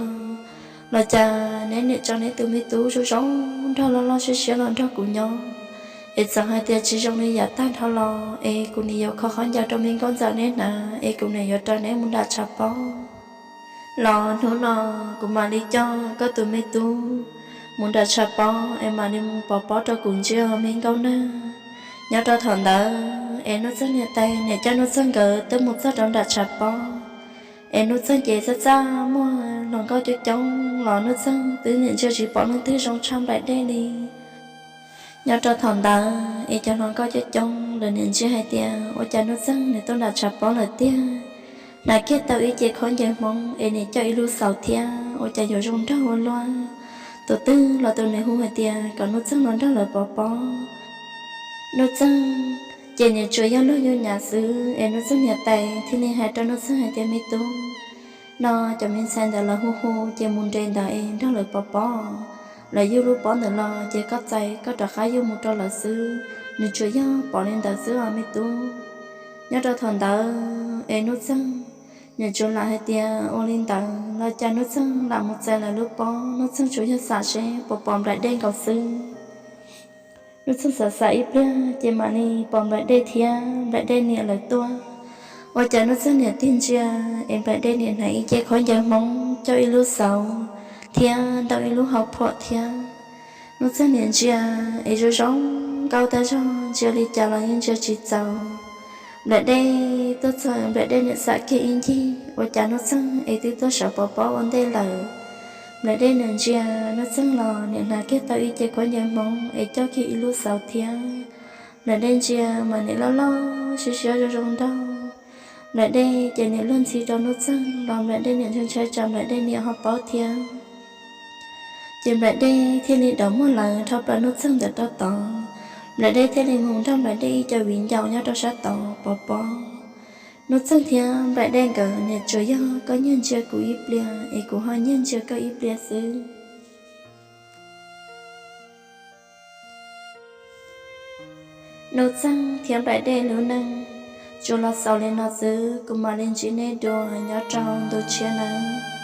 los cas neb niam tso neb tus me tub zoo zoo nraug loj loj siab siab los nrog kuv nyob. Es txawm hais tias tsis zoo li yav tag nrho los es kuv niam yuav kho khaub ncaws rau me nkauj ntxawm neb hnav es kuv niam yuav raws neb mus nram tshav pob. Los hnub no kuv mam li coj koj tus me tub mus nram tshav pob es mam li mus pov pob rau kuv ntsib os me nkauj nag. Nyob rau thaum ntawd es Nuj Txeeg niam tais niam coj Nuj Txeeg nkawd twb mus txog rau nram tshav pob. Es Nuj Txeeg ces txaj txaj muag hluas nkauj coob coob los Nuj Txeeg twb niam ntsia tsis pom leej twg zoo tshaj Nplaim Dej li. Nyob rau thaum ntawd es cov hluas nkauj coob coob lawv niam ntsia hais tias ua cas Nuj Txeeg nws tuaj nram tshav pob lawm tiag, hnav kiag tau ib ce khaub ncaws Hmoob es niam coj ib lub xauv thiab ua cas yuav zoo nraug ua luaj. Tus twg los tus niam hu hais tias kom Nuj Txeeg los nrog lawv pov pob. Nuj Txeeg ces niam tsuas yog luag yuj nyav xwb es Nuj Txeeg niam tais thiaj li hais rau Nuj Txeeg hais tias me tub, no cov me ntxhais ntawd lawv hu hu ces mus nres ntawd es nrog lawv pov pob. Lawv yuj lub pob ntawd los ces koj txais koj rov qab yuj mus rau lawv xwb, nws tsuas yog pov li ntawd xwb os me tub. Nyob rau thaum ntawd es Nuj Txeeg niam tsuas lam hais tias ua li ntawd los cas Nuj Txeeg lam mus txais lawv lub pob, Nuj Txeeg tsuas yog xam seb puas pom Nplaim Dej nkaus xwb. Nuj Txeeg xav xav ib pliag ces mam li pom Nplaim Dej thiab Nplaim Dej niam lawv tuaj. Ua cas Nuj Txeeg niam tig ntsia es Nplaim Dej niam hnav ib ce khaub ncaws Hmoob coj ib lub xauv thiab ntoo ib lub hauv phuam thiab. Nuj Txeeg niam ntsia es zoo zoo nkauj tag zog, ntsia li cas los yeej ntsia tsis txaus. Nplaim Dej tuaj txog Nplaim Dej niam xam kiag ib ncig ua cas Nuj Txeeg es twb tuaj sawv pov pob ua ntej lawm. Nplaim Dej niam ntsia Nuj Txeeg los niam hnav kiag tau ib ce khaub ncaws Hmoob es coj kiag ib lub xauv thiab. Nplaim Dej ntsia mas niam loj loj siab siab zoo zoo nraug. Nplaim Dej ces niam luag ntxhi rau Nuj Txeeg los Nplaim Dej niam ntshai ntshai tsam Nplaim Dej niam ho paub thiab. Ces Nplaim Dej thiaj li dov muag lawv dhau plaws Nuj Txeeg ntawm rau tod. Nplaim Dej thiaj li mus nrog Nplaim Dej ib co viv ncaus nyob rau sab tod pov pob. Nuj Txeeg thiab Nplaim Dej nkawd niam tsuas yog koj nyiag ntsia kuv ib pliag es kuv ho nyiag ntsia koj ib pliag xwb. Nuj Txeeg thiab Nplaim Dej lub neej tsuas los xaus li no xwb, kuv mam li ntsib nej dua nyob rau ntu tshiab nawb.